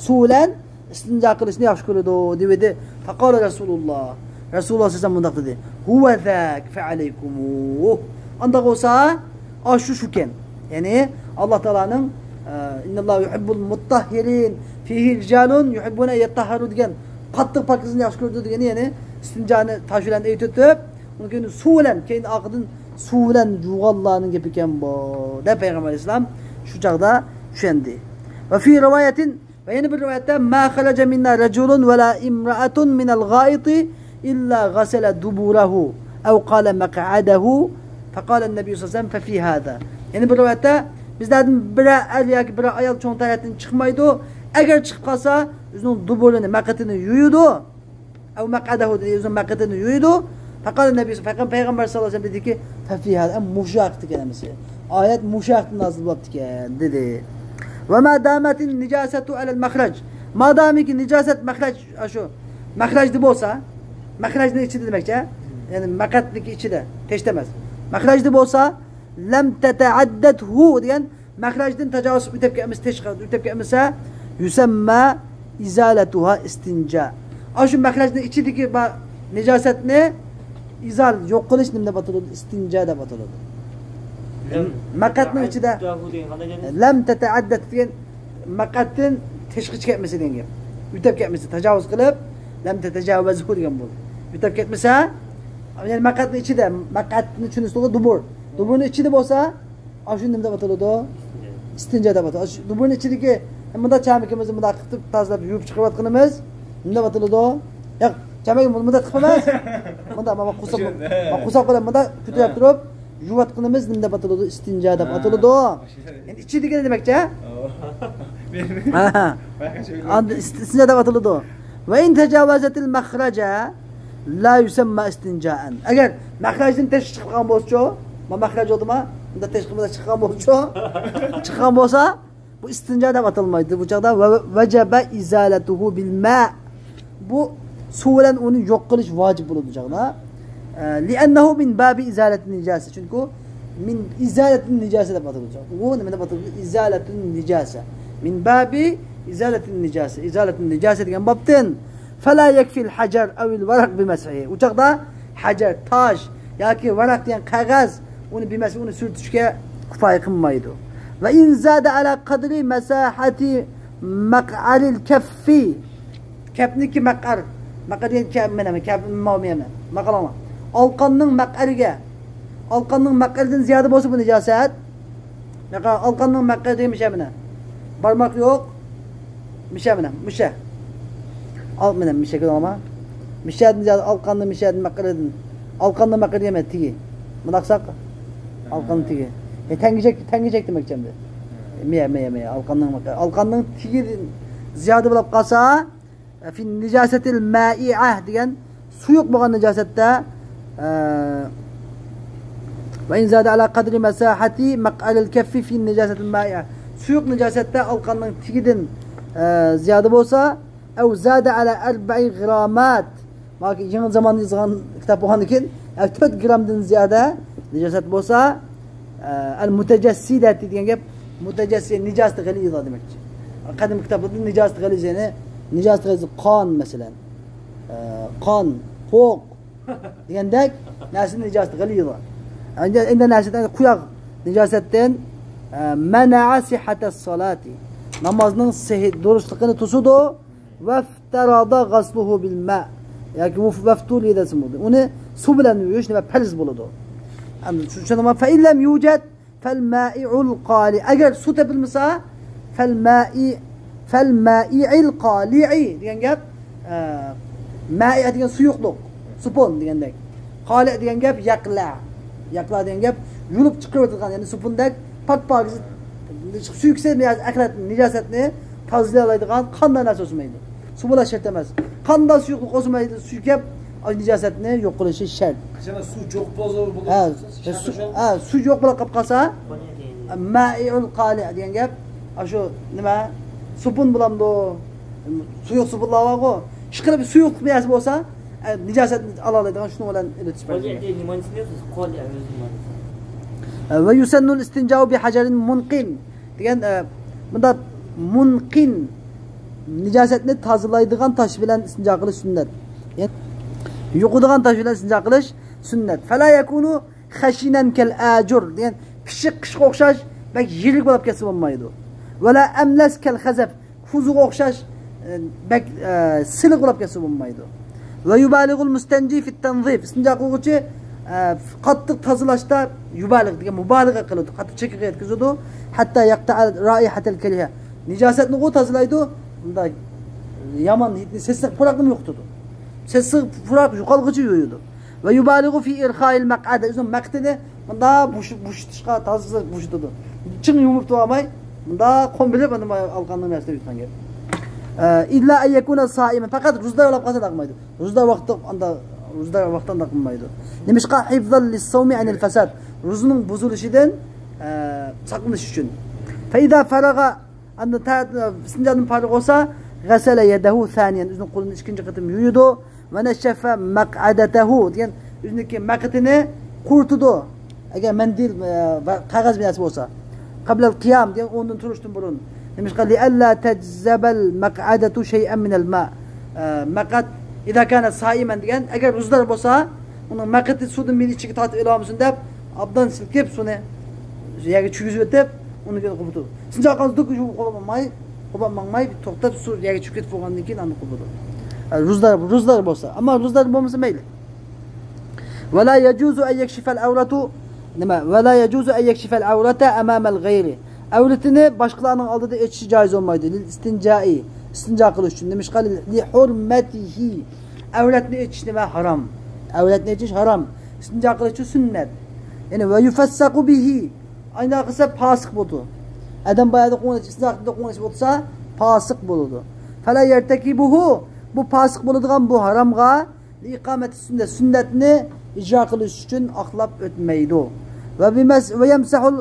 سۇ بىلەن ئىستىنجا قىلىشنى ياخشى كۆرىدۇ، دېۋىدى. فقال رسول الله، رەسۇلۇللا سەللەللاھۇ ئەلەيھى ۋەسەللەم مۇنداق دېدى، هو ذاك فعليكموه. ئانداق بولسا، ئاشۇ شۇكەن. يەنى، ئاللا تائالانىڭ، ئە، إن الله يحب المطهرين، فيه رجال يحبون أن يطهروا دېگەن، قاتتىق پاكىزنى ياخشى كۆرىدۇ دېگىنى، يەنى، ئىستىنجانى تاش بىلەن ئېيتىپ، ئۇنىڭ كېيىن سۇ بىلەن، كېيىن ئارقىدىن سۇ بىلەن يۇغانلارنىڭ گېپى ئىكەن بۇ، دەپ پەيغەمبەر ئەلەيھىسسالام شۇ چاغدا چۈشەندى. وفي رواية، ۋە يەنە بىر رىۋايەتتە، ما خرج منا رجل ولا امرأة من الغائط إلا غسل دبره أو قال مقعده، فقال النبي صلى الله عليه وسلم، ففي هذا. يەنە بىر رىۋايەتتە، بىزلەردىن بىرەر ئەر ياكى بىرەر ئايال چوڭ تەرەتتىن چىقمايدۇ. ئەگەر چىقىپ قالسا، ئۆزىنىڭ دۇبۇرىنى، مەقئىتىنى يۇيىدۇ. أو مقعده دېدى، ئۆزىنىڭ مەقئىتىنى يۇيىدۇ. فقال النبي، پەيغەم-، پەيغەمبەر ساللاللاھۇ ئەلەيھى ۋەسەللەم دېدىكى، ففي هذا، مۇشۇ ھەقتىكەن ھەممىسى. ئايەت مۇشۇ ھەقتە نازىل بوپتىكەن، دېدى. وما دامت النجاسة على المخرج. مادامىكى نىجاسەت مەخرەج، ئاشۇ مەخرەجدە بولسا، مەخرەجنىڭ ئىچىدە دېمەكچى، يەنى مەقئەتنىڭكى ئىچىدە، تەشتە ئەمەس. مەخرەجدە بولسا، لم تتعدده دېگەن، مەخرەجدىن تاجاۋۇز ئۆتۈپ كەتمىسە، تېشىغا ئۆتۈپ كەتمىسە، يسمى إزالتها استنجاء. ئاشۇ مەخرەجنىڭ ئىچىدىكى بار نىجاسەتنى ئىزال، يوق قىلىش نېمە دەپ ئاتىلىدۇ؟ ئىستىنجا دەپ ئاتىلىدۇ. لم مەقئەتنىڭ ئىچىدە تتعدده دېگەن قانداق گەپ؟ لم تتعدد دېگەن مەقئەتتىن تېشىغا چىقىپ كەتمىسە دېگەن گەپ. ئۆتۈپ كەتمىسە، تاجاۋۇز قىلىپ، لم تتجاوزه دېگەن بولدى. ئۆتۈپ كەتمىسە، يەنى مەقئەتنىڭ ئىچىدە، مەقئەتنى چۈشىنىسىزغۇ، دۇبۇر. دۇبۇرنىڭ ئىچىدە بولسا، ئاشۇ نېمە دەپ ئاتىلىدۇ؟ ئىستىنجا دەپ ئاتىلىدۇ. ئاشۇ دۇبۇرنىڭ ئىچىدىكى، مۇنداق چەمىكىمىزنى مۇنداق قىلىپ تازىلاپ، يۇيۇپ چىقىرىۋاتقىنىمىز نېمە دەپ ئاتىلىدۇ؟ ياق، چەمىكى مۇنداق قىلىپ ئەمەس. مۇنداق، مانا قورساق، مانا قورساق بىلەن مۇنداق كۆتۈرۈپ تۇرۇپ، يۇيۇۋاتقىنىمىز نېمە دەپ ئاتىلىدۇ؟ ئىستىنجا دەپ ئاتىلىدۇ. ئەمدى ئىچىدىكىنى دېمەكچى، ھە؟ ئاندىن ئىست-، ئىستىنجا دەپ ئاتىلىدۇ. وإن تجاوزت المخرج لا يسمى استنجاء. ئەگەر مەخرەجدىن تېشىغا چىققان بولسىچۇ، ما مەخرەج بولدىما؟ ئۇندا تېشىغا چىققان بولسىچۇ، چىققان بولسا، بۇ ئىستىنجا دەپ ئاتالمايدۇ. بۇ چاغدا ۋە-، ۋەجەبە ئىزالەتۇھۇ بىل مە. بۇ سۇ بىلەن ئۇنى يوق قىلىش ۋاجىپ بولىدۇ بۇ چاغدا. ئە، لىئەننەھۇ مىن بابى ئىزالەتىن نىجاسە. چۈنكى مىن ئىزالەتىن نىجاسە دەپ ئاتىلىدۇ. ئۇ نېمە دەپ ئاتىلىدۇ؟ ئىزالەتىن نىجاسە. مىن بابى ئىزالەتىن نىجاسە. ئىزالەتىن نىجاسە دېگەن بابتىن. فلا يكفي الحجر أو الورق بمسحه. ئۇ چاغدا ھەجەر، تاش ياكى ۋاراق دېگەن قەغەز، ئۇنى بىمەسە، ئۇنى سۈرتۈشكە كۇپايە قىلمايدۇ. وإن زاد على قدر مساحة مقعر الكف. كەپنىڭكى مەقئەر. مەقئەر دېگەن كەپ، مەنە، كەپ، ماۋ، مەنە. ماقالاڭلار. ئالقاننىڭ مەقئەرىگە. ئالقاننىڭ مەقئەرىدىن زىيادە بولسا بۇ نىجاسەت. مەقە-، ئالقاننىڭ مەقئەرى مىشە مىنە. بارماق يوق. مىشە مىنە، مىشە. ئال مىنە، مىشە كۆرۈڭما؟ مىشەدىن زىيادە ئالقاننىڭ مىشەدىن مەقئەرىدىن. ئالقاننىڭ مەقئەرى دېمەي، تېگى. مۇنداق ساق. ئالقاننىڭ تېگى. ئە، تەڭگىچەك، تەڭگىچەك دېمەكچى ئەمدى. مىيە، مىيە، مىيە. ئالقاننىڭ مەقئەرى. ئالقاننىڭ تېگىدىن زىيادە بولۇپ قالسا، في النجاسة المائعة دېگەن سۇيۇق بولغان نىجاسەتتە، ئە، وإن زاد على قدر مساحة مقعر الكف في النجاسة المائعة. سۇيۇق نىجاسەتتە ئالقاننىڭ تېگىدىن، ئە، زىيادە بولسا، أو زاد على أربع غرامات. مانا يېڭى زامان يازغان كىتاب بولغاندىن كېيىن، ئە، تۆت گرامدىن زىيادە نىجاسەت بولسا، ئە، المتجسدة دېگەن گەپ، مۇتەجەسسى، نىجاسەت غەلىزە دېمەكچى. قەدىمكى كىتابلاردا نىجاسەت غەلىزە، يەنى نىجاسەت غەلىزە قان، مەسىلەن. ئە، قان، پوق دېگەندەك نەرسە نىجاسەت غەلىزە. ئەمدى، ئەمدى نەرسە قۇياق نىجاسەتتىن، ئە، منع صحة الصلاة. نامازنىڭ سېھىي، دۇرۇسلۇقىنى توسىدۇ. وافترض غسله بالماء. ياكى ۋەفتۇلى دېسە بولدى. ئۇنى سۇ بىلەن يۇيۇش نېمە پەرز بولىدۇ. ئەمدى چۈشىنىڭلارمۇ؟ فإن لم يوجد فالمائع القالع. ئەگەر سۇ تېپىلمىسا، فالمائع، فالمائع القالع دېگەن گەپ، ئە، مائع دېگەن سۇيۇقلۇق، سۇپۇن دېگەندەك. قالع دېگەن گەپ يەقلە. يەقلە دېگەن گەپ يۇلۇپ چىقىرىۋېتىلغان، يەنى سۇپۇندەك پاك-پاكىز سۈيۈكسىز نىجاسەت، ئەخلەت نىجاسەتنى تازىلايدىغان قانداق نەرسە بولسا مەيلى. سۇ بولا شەرت ئەمەس. قانداق سۇيۇقلۇق بولسا مەيلى، سۈيكەپ نىجاسەتنى يوق قىلىشى شەرت. قېچان سۇ جوق بولسا، ھە، سۇ، ھە، سۇ جوق بولۇپ قالىپ قالسا، مائىئۇل قالىئ دېگەن گەپ، ئاشۇ نېمە، سۇپۇن بولامدۇ؟ سۇيۇق سۇپۇنلار بارغۇ. ئىشقىلىپ سۇيۇقلۇق بىر نەرسە بولسا، ئە، نىجاسەتنى ئالالايدىغان شۇنىڭ بىلەن ئېلىۋېتىش بەرگەن. قالىئ دېگەن نېمە دېسىڭىز؟ قالىئ ئۆزى نېمە دېسە؟ ئە، ۋە يۇسەننۇل ئىستىنجاۋ بىھەجەرىن مۇنقىن دېگەن، ئە، بۇنداق مۇنقىن نىجاسەتنى تازىلايدىغان تاش بىلەن ئىستىنجا قىلىش سۈننەت. يەنى يۇقىدىغان تاش بىلەن ئىستىنجا قىلىش سۈننەت. فەلا يەكۇنۇ خەشىنەن كەل ئاجۇر دېگەن پىششىق قىشقا ئوخشاش بەك يىرىك بولۇپ كەتسە بولمايدۇ. ۋەلا ئەملەس كەل خەزەف كۇزىغا ئوخشاش، ئە، بەك، ئە، سىلىق بولۇپ كەتسە بولمايدۇ. ۋە يۇبالىغۇل مۇستەنجى فىت تەنزىف. ئىستىنجا قىلغۇچى، ئە، قاتتىق تازىلاشتا يۇبالىغ دېگەن مۇبالىغە قىلىدۇ. قاتتىق چېكىگە يەتكۈزىدۇ. ھەتتا يەقتەئە رائىھەتەل كەرىھە. نىجاسەتنى ئۇ تازىلايدۇ. بۇندا يامان ھىدنى، سېسىق پۇراقنىمۇ يوقىتىدۇ. سېسىق پۇراق يوقالغۇچە يۇيىدۇ. ۋە يۇبالىغۇ فى ئىرخائىل مەقئەدە، ئۆزىنىڭ مەقئىتىنى مۇنداق بوشىتىشقا، تازىسى بوشىتىدۇ. چىڭ يۇمۇپ تۇرالماي، مۇنداق قوم بېرىپ، ئالقاننىڭ نەرسىنى يۇتقان گەپ. ئىللا ئەن يەكۇنە سائىمەن، پەقەت روزىدار بولۇپ قالسا ئۇنداق قىلمايدۇ. روزىدار ۋاقتى ئاندا، روزىدار ۋاقتىدا ئۇنداق قىلمايدۇ. نېمىشقا؟ ھىفزەن لىسسەۋمى ئەنىل فەساد، روزىنىڭ بۇزۇلۇشىدىن، ئە، ساقلىنىش ئۈچۈن. فەئىزا فەرەغە ئاندىن تا-، ئىستىنجادىن پارىغ بولسا، غەسەلە يەدەھۇ سانىيەن، ئۆزىنىڭ قولىنى ئىككىنچى قېتىم يۇيىدۇ. ۋە نەششەفە مەقئەدەتەھۇ دېگەن ئۆزىنىڭكى مەقئىتىنى قۇرۇتىدۇ. ئەگەر مەندىل، ئە، ۋە قەغەز بىر نەرسە بولسا. قەبلەل قىيام دېگەن ئورنىدىن تۇرۇشتىن بۇرۇن. نېمىشقا؟ لىئەللا تەجزەبەل مەقئەدەتۇ شەيئەن مىنەل ما. ئە، مەقئەد ئىزا كانە سائىمەن دېگەن، ئەگەر روزىدار بولسا، ئۇنىڭ مەقئىتى سۇدىن بىر ئىچىگە تارتىپ ئېلىۋالمىسۇن دەپ، ئابدان سىلكىپ سۇنى يەرگە چۈشكۈزۈۋېتىپ، ئۇنى كېيىن قۇپىدۇ. ئىستىنجا قىلغاندا دۇك يۇيۇپ قوپاپ ماڭماي، قوپاپ ماڭماي، بىر توختاپ سۇ يەرگە چۈشۈپ كېتىپ بولغاندىن كېيىن ئاندىن قۇپىدۇ. ئە، روزىدار، روزىدار بولسا. ئەمما روزىدار بولمىسا مەيلى. ۋەلا يەجۇزۇ ئەن يەكشىفەل ئەۋرەتۇ، نېمە؟ ۋەلا يەجۇزۇ ئەن يەكشىفەل ئەۋرەتە ئەمامەل غەيرى. ئەۋرىتىنى باشقىلارنىڭ ئالدىدا ئېچىشى جايىز بولمايدۇ. لىل ئىستىنجائى، ئىستىنجا قىلىش ئۈچۈن. نېمىشقا؟ لىھۇرمەتىھى. ئەۋرەتنى ئېچىش نېمە؟ ھارام. ئەۋرەتنى ئېچىش ھارام. ئىستىنجا قىلىش ئۈچۈن سۈننەت. يەنى، ۋە يۇفەسسەقۇ بىھى. ئانداق قىلسا پاسىق بولىدۇ. ئادەم بايادا قوڭغۇن ئىچىپ، ئىسراپتا قوڭغۇن ئىچىپ ئولتۇرسا، پاسىق بولىدۇ. فەلا يەرتەكىبۇھۇ. بۇ پاسىق بولىدىغان بۇ ھارامغا لىئىقامەتى سۈننەت، سۈننەتنى ئىجرا قىلىش ئۈچۈن ئاقلاپ ئۆتمەيدۇ. ۋە بىمەس-، ۋە يەمسەھۇل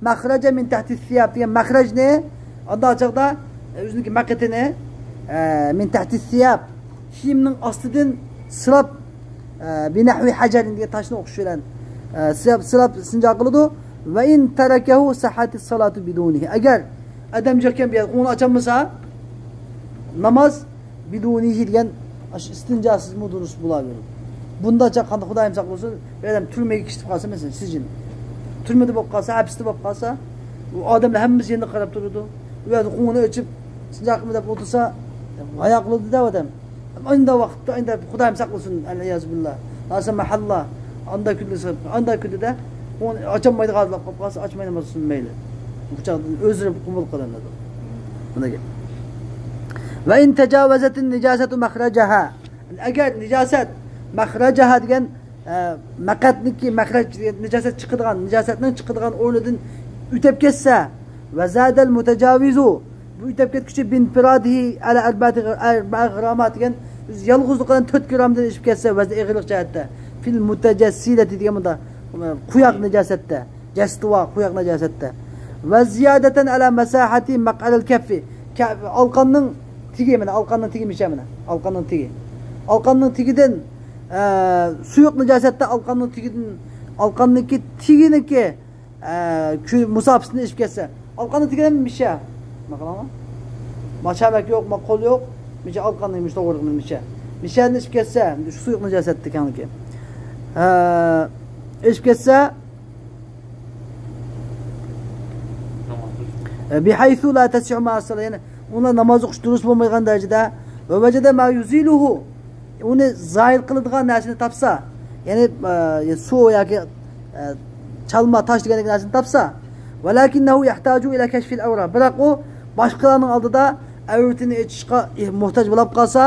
مەخرەجە مىن تەھتى سىياب دېگەن مەخرەجنى، ئانداق چاغدا ئۆزىنىڭكى مەقئىتىنى، ئە، مىن تەھتى سىياب، كىيىمنىڭ ئاستىدىن سىلاپ، ئە، بىنەھۋى ھەجەرىن دېگەن تاشنى ئوخشىشى بىلەن، ئە، سىلاپ، سىلاپ ئىستىنجا قىلىدۇ. ۋە ئىن تەرەكەھۇ سەھھەتىس سالاتۇ بىدۇنىھى. ئەگەر ئادەم جىقكەن بۇ يەردە قوڭغۇرنى ئاچالمىسا، ناماز بىدۇنىھى دېگەن ئاشۇ ئىستىنجاسىزمۇ دۇرۇس بولاۋېرىدۇ. بۇنداق چاغ قانداق خۇدايىم ساقلىسۇن، بىر ئادەم تۈرمىگە كىشىتىپ قالسا، مەسىلەن، سىجىن. تۈرمىدە بولۇپ قالسا، ھەپىستە بولۇپ قالسا، ئۇ ئادەملەر ھەممىسى يېنىغا قاراپ تۇرىدۇ. ئۇ يەردە قوڭغۇرنى ئۆچۈپ، ئىستىنجا قىلما دەپ ئولتۇرسا، ھايا قىلىدۇ-دە ئادەم. ئانداق ۋاقىتتا، ئەندى خۇدايىم ساقلىسۇن، ئەلئىيازۇ بىللا. لاسا مەھەللا، ئانداق كۈندە، ئانداق كۈندە ئۇنى ئاچالمايدىغان ھالدا قالىپ قالسا، ئاچماي ناماز قىلسۇن مەيلى. بۇ چاغدا ئۆزلىرى قوبۇل قىلىنىدۇ. بۇنى گەپ. ۋە ئىن تەجاۋەزەتىن نىجاسەتۇ مەخرەجەھا. ئەگەر نىجاسەت مەخرەجەھا دېگەن، ئە، مەقئەتنىكى، مەخرەج، نىجاسەت چىقىدىغان، نىجاسەتنىڭ چىقىدىغان ئورنىدىن ئۆتۈپ كەتسە، ۋە زادەل مۇتەجاۋىزۇ، بۇ ئۆتۈپ كەتكۈچى بىنفىرادىھى ئەلە ئەربەتى، ئەربە غىرامات دېگەن، يالغۇزلۇق بىلەن تۆت گرامدىن ئېشىپ كەتسە، ۋەزنى ئېغىرلىق جەھەتتە. فىل مۇتەجەسسىدەتى دېگەن بۇندا، قۇياق نىجاسەتتە، جەستىۋا، قۇياق نىجاسەتتە. ۋە زىيادەتەن ئەلە مەساھەتى مەقئەدىل كەففى. كە-، ئالقاننىڭ تېگى، مانا ئالقاننىڭ تېگى مىشە، مانا ئالقاننىڭ تېگى. ئالقاننىڭ تېگىدىن، ئە، سۇيۇق نىجاسەتتە ئالقاننىڭ تېگىدىن، ئالقاننىڭكى تېگىنىڭكى ئە، كۈ-، مۇساپىسىنى ئېشىپ كەتسە، ئالقاننىڭ تېگىدە مىشە. نېمە قىلامەن؟ ما چامەك يوق، ما قول يوق. مىشە ئالقاننىڭ مۇشۇ توغرىلىق مىشە. مىشەدىن ئېشىپ كەتسە، شۇ سۇيۇق نىجاسەتتە كەڭلىكى. ئە، ئېشىپ كەتسە، ئە، بىھەيسۇ لا تەسىھۇ مەئەسسالا، يەنى ئۇنىڭ ناماز ئوقۇش دۇرۇس بولمايدىغان دەرىجىدە. ۋە ۋەجەدە ما يۇزىلۇھۇ. ئۇنى زاھىر قىلىدىغان نەرسىنى تاپسا، يەنى، ئە، سۇ ياكى، ئە، چالما تاش دېگەندەك نەرسىنى تاپسا، ۋەلاكىننەھۇ يەھتاجۇ ئىلە كەشفىل ئەۋرا، بىراق ئۇ باشقىلارنىڭ ئالدىدا ئەۋرىتىنى ئېچىشقا موھتاج بولۇپ قالسا،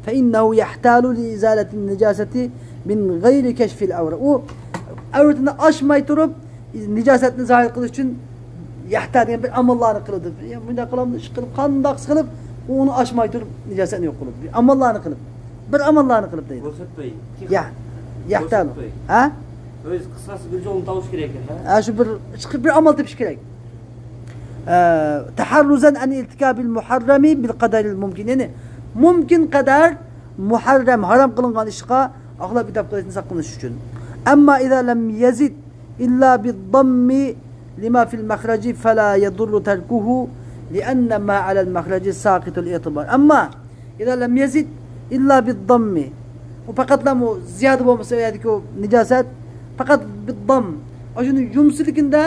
فەئىننەھۇ يەھتالۇ لىئىزالەتىن نىجاسەتى مىن غەيرى كەشفىل ئەۋرا، ئۇ ئەۋرىتىنى ئاچماي تۇرۇپ، نىجاسەتنى زاھىر قىلىش ئۈچۈن يەھتا دېگەن بىر ئاماللارنى قىلىدۇ. يا مۇنداق قىلامدۇ، ئىش قىلىپ، قانداق قىلىپ، ئۇنى ئاچماي تۇرۇپ نىجاسەتنى يوق قىلىدۇ. بىر ئاماللارنى قىلىپ، بىر ئاماللارنى قىلىپ دەيدۇ. كۆرسەتمەي. يا، يەھتا. كۆرسەتمەي. ھە؟ ئۆز قىساسى بىر جولنى تاپىش كېرەك ئەكەن، ھە؟ ھە، شۇ بىر، بىر ئامال تېپىش كېرەك. ئە، تەھەررۇزەن ئەن ئىرتىكابىل مۇھەررەمى بىل قەدەرىل مۇمكىن. يەنى مۇمكىن قەدەر مۇھەررەم، ھارام قىلىنغان ئىشقا ئاقلاپ ئېتىراپ قىلىشتىن ساقلىنىش ئۈچۈن. ئەمما ئىزا لەم يەزىد ئىللا بىدداممى لىما فىل مەخرەجى فەلا يەدۇررۇ تەركۇھۇ لىئەننە ما ئەلەل مەخرەجى ساقىتۇل ئېتىبار. ئەمما ئىزا لەم يەزىد ئىللا بىدداممى. ئۇ پەقەتلا ئۇ زىيادە بولمىسا، ئۇ يەردىكى ئۇ نىجاسەت پەقەت بىددام، ئاشۇنى يۇمسىلىكىندە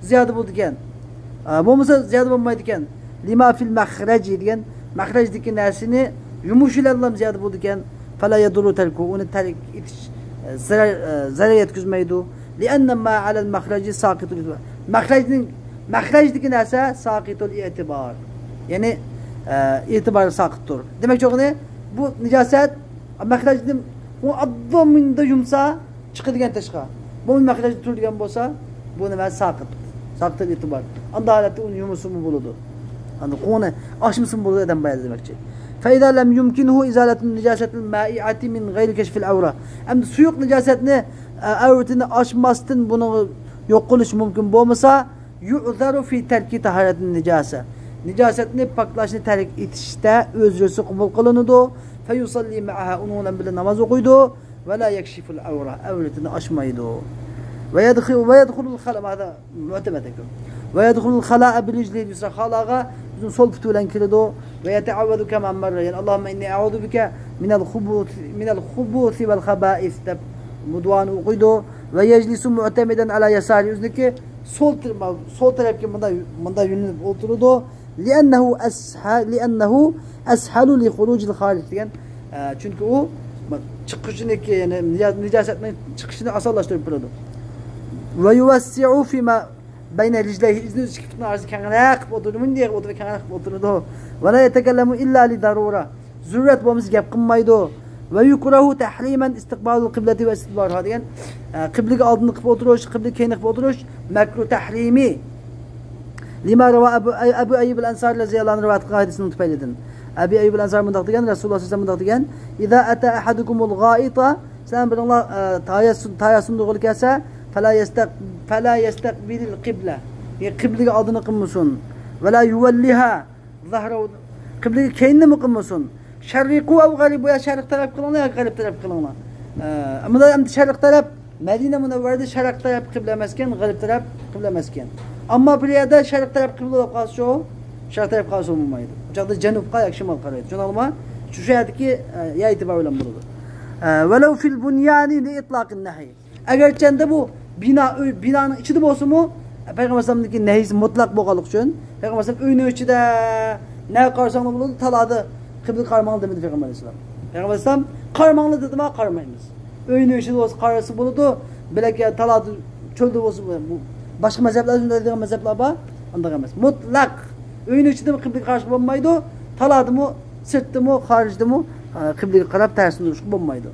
زىيادە بولىدىكەن. ئا، بولمىسا زىيادە بولمايدىكەن. لىما فىل مەخرەجى دېگەن مەخرەجدىكى نەرسىنى يۇمۇشىلەنلام زىيادە بولىدىكەن. فەلا يەدۇررۇ تەركۇ، ئۇنى تەرك ئېتىش، ئە، زەرەر، ئە، زەرەر يەتكۈزمەيدۇ. لىئەننە ما ئەلەل مەخرەجى ساقىتۇل ئېتىبار. مەخرەجنىڭ، مەخرەجدىكى نەرسە ساقىتۇل ئېتىبار. يەنى، ئە، ئېتىبارى ساقىتتۇر. دېمەكچى بولغىنى، بۇ نىجاسەت مەخرەجدىن ئۇ ئابدۇمىندا يۇمسا، چىقىدىكەن تاشقا. بۇ مەخرەجدە تۇرىدىغان بولسا، بۇ نېمە؟ ساقىت. ساقىتۇل ئېتىبار. ئانداق ھالەتتە ئۇنى يۇمۇسىمۇ بولىدۇ. ئاندىن قوڭنى ئاچمىسىمۇ بولىدۇ ئادەم بايادا دېمەكچى. فەئىزا لەم يۇمكىنھۇ ئىزالەتۇن نىجاسەتىل مائىئەتى مىن غەيرى كەشفىل ئەۋرا. ئەمدى سۇيۇق نىجاسەتنى، ئە، ئەۋرىتىنى ئاچماستىن بۇنى يوق قىلىش مۇمكىن بولمىسا، يۇئزەرۇ فى تەركى تاھارەتىن نىجاسە. نىجاسەتنى پاكلاشنى تەرك ئېتىشتە ئۆزرىسى قوبۇل قىلىنىدۇ. فەيۇسەللى مەئەھا، ئۇنىڭ بىلەن بىللە ناماز ئوقۇيدۇ. ۋە لا يەكشىفۇل ئەۋرا، ئەۋرىتىنى ئاچمايدۇ. ۋە يەدخۇ-، ۋە يەدخۇلۇل خەلا، مانا مۇئتەمەد ئەكەن. ۋە يەدخۇلۇل خەلائە بىرىجلىھىل يۇسرا، خالاغا ئۆزىنىڭ سول پۇتى بىلەن كىرىدۇ. ۋە يەتەئەۋۋەزۇ كەما مەررە، يەنى، ئاللاھۇممە ئىننى ئەئۇزۇ بىكە مىنەل خۇبۇسى، مىنەل خۇبۇسى ۋەل خەبائىس دەپ بۇ دۇئانى ئوقۇيدۇ. ۋە يەجلىسۇ مۇئتەمىدەن ئەلا يەسارى، ئۆزىنىڭكى سول تەر-، سول تەرەپكە مۇنداق، مۇنداق يۆنىلىپ ئولتۇرىدۇ. لىئەننەھۇ ئەسھە-، لىئەننەھۇ ئەسھەلۇ لىخۇرۇجىل خارىج دېگەن، ئە، چۈنكى ئۇ چىقىشىنىكى، يەنى نىجا-، نىجاسەتنىڭ چىقىشىنى ئاسانلاشتۇرۇپ بېرىدۇ. ۋە يۇۋەسسىئۇ فىما بەينە رىجلەيھى، ئۆزىنىڭ ئىككى پۇتىنىڭ ئارىسى كەڭرەك قىلىپ ئولتۇرىدۇ، مۇنداق قىلىپ ئولتۇرىدۇ، كەڭرەك قىلىپ ئولتۇرىدۇ. ۋە لا يەتەكەللەمۇ ئىللا لىدەرۇرە، زۆرۈرەت بولمىسا گەپ قىلمايدۇ. ۋە يۇكرەھۇ تەھرىمەن ئىستىقبالۇل قىبلەتى ۋە ئىستىدبارۇھا دېگەن، قىبلىگە ئالدىنى قىلىپ ئولتۇرۇش، قىبلىگە كەينىنى قىلىپ ئولتۇرۇش مەكرۇھ تەھرىمى. لىما رەۋا ئەبۇ، ئەبۇ ئەييۇب ئەل ئەنسارى رەزىيەللاھۇ ئەنھۇ رىۋايەت قىلغان ھەدىسنىڭ تۈپەيلىدىن. ئەبۇ ئەييۇب ئەل ئەنسارى مۇنداق دېگەن، رەسۇلۇللاھ سەللەللاھۇ ئەلەيھى ۋەسەللەم مۇنداق دېگەن: «ئىزا ئەتە ئەھەدۇكۇمۇل غائىتە»، سىلەرنىڭ بىرىڭلار، ئە، تايا سۇن-، تايا سۇندۇرغىلى كەلسە، «فەلا يەستەق-، فەلا يەستەقبىلىل قىبلە»، يەنى قىبلىگە ئالدىنى قىلمىسۇن. «ۋەلا يۇۋەللىھا زەھرەھۇ»، قىبلىگە كەينىنىمۇ قىلمىسۇن. «شەررىقۇ ئەۋ غەررىبۇ»، يا شەرق تەرەپ قىلىڭلار، يا غەرب تەرەپ قىلىڭلار. ئە، ئەمما ئەمدى شەرق تەرەپ، مەدىنە مۇنەۋۋەرىدە شەرق تەرەپ قىبلە ئەمەسكەن، غەرب تەرەپ قىبلە ئەمەسكەن. ئەمما بىر يەردە شەرق تەرەپ قىبلە بولۇپ قالسا شۇ، شەرق تەرەپ قالسا بولمايدۇ. ئۇ چاغدا جەنۇبقا ياكى شىمالغا قارايدۇ. چۈشىنىڭلارمۇ؟ شۇ، شۇ يەردىكى، ئە، يەر ئېتىبارى بىلەن بولىدۇ. ئە، «ۋەلەۋ فىل بۇنيانى لىئىتلاقىن نەھي». ئەگەرچەندە بۇ بىنا، ئۆي، بىنانىڭ ئىچىدە بولسىمۇ، پەيغەمبەر ئەلەيھىسسالامنىڭكى نەھيىسى مۇتلەق بولغانلىقى ئۈچۈن، پەيغەمبەر ئەلەيھىسسالام ئۆينىڭ ئىچىدە نەگە قارىساڭلار بولىدۇ، تالادا قىبلىگە قارىماڭلار دېمىدى پەيغەمبەر ئەلەيھىسسالام. پەيغەمبەر ئەلەيھىسسالام قارىماڭلار دېدىما؟ قارىمايمىز. ئۆينىڭ ئىچىدە بولسا قارىسا بولىدۇ، بەلكى تالادا، چۆلدە بولسا، بۇ باشقا مەزھەپلەر، شۇنداق دېگەن مەزھەپلەر بار، ئانداق ئەمەس. مۇتلەق ئۆينىڭ ئىچىدىمۇ قىبلىگە قاراشقا بولمايدۇ، تالادىمۇ، سىرتتىمۇ، خارىجدىمۇ، ئە، قىبلىگە قاراپ تەرسىنى تۇرۇشقا بولمايدۇ.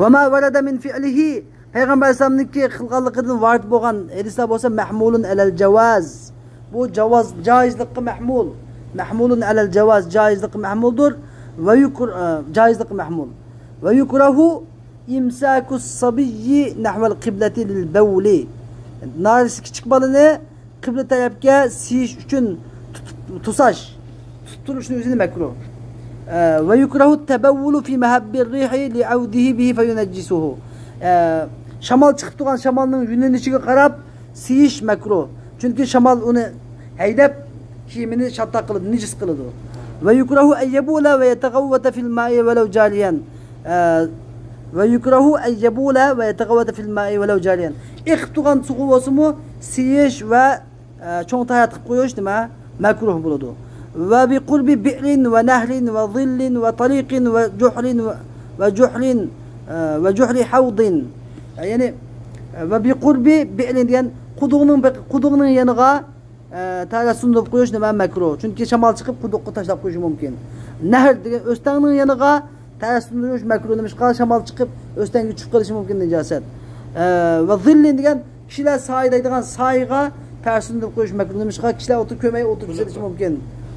«ۋەما ۋەرەدە مىن فىئلىھى»، پەيغەمبەر ئەلەيھىسسالامنىڭكى قىلغانلىقىدىن ۋارىد بولغان ھەدىسلەر بولسا «مەھمۇلۇن ئەلەل جاۋاز». بۇ جاۋاز، جائىزلىققا مەھمۇل. «مەھمۇلۇن ئەلەل جاۋاز»، جائىزلىققا مەھمۇلدۇر. «ۋە يۇكر-، ئە، جائىزلىققا مەھمۇل. ۋە يۇكرەھۇ ئىمساكۇس سەبىييى نەھۋەل قىبلەتى لىل بەۋلى». نارەسىدە كىچىك بالىنى قىبلە تەرەپكە سىيىش ئۈچۈن تۇتۇپ، توساش، تۇتۇپ تۇرۇشنى ئۆزىنى مەكرۇھ. ئە، «ۋە يۇكرەھۇ تەبەۋۋۇلۇ فى مەھەببىر رىھى لىئەۋدىھى بىھى فەيۇنەججىسۇھۇ». ئە، شامال چىقىپ تۇرغان شامالنىڭ يۆنىلىشىگە قاراپ سىيىش مەكرۇھ. چۈنكى شامال ئۇنى ھەيدەپ، كىيىمىنى شاتاق قىلىدۇ، نىجىس قىلىدۇ. «ۋە يۇكرەھۇ ئەن يەبۇلە ۋە يەتەغەۋۋەتە فىل مائى ۋەلەۋ جارىيەن». ئە، «ۋە يۇكرەھۇ ئەن يەبۇلە ۋە يەتەغەۋۋەتە فىل مائى ۋەلەۋ جارىيەن». ئېقىپ تۇرغان سۇغا بولسىمۇ سىيىش ۋە، ئە، چوڭ تاياق قىلىپ قويۇش نېمە؟ مەكرۇھ بولىدۇ. «ۋە بى قۇربى بىئرىن ۋە نەھرىن ۋە زىللىن ۋە تەرىقىن ۋە جۇھرىن ۋە، ۋە جۇھرىن، ئە، ۋە جۇھرى ھەۋدىن». ئە، يەنى، ئە، «ۋە بى قۇربى بىئرىن» دېگەن قۇدۇقنىڭ بېقى-، قۇدۇقنىڭ يېنىغا ئە، تەرەسسۇن قويۇش نېمە؟ مەكرۇھ. چۈنكى شامال چىقىپ قۇدۇققا تاشلاپ قويۇشى مۇمكىن. نەھر دېگەن ئۆستەڭنىڭ يېنىغا تەرەسسۇن قويۇش مەكرۇھ. نېمىشقا؟ شامال چىقىپ ئۆستەڭگە چۈشۈپ قېلىشى مۇمكىن نىجاسەت. ئە، ۋە زىللىن دېگەن كىشىلەر سايىدايدىغان سايىغا تەرەسسۇن قويۇش مەكرۇھ. نېمىشقا؟ كىشىلەر ئولتۇرۇپ كۆرمەي ئولتۇرۇپ سېلىشى مۇمكىن.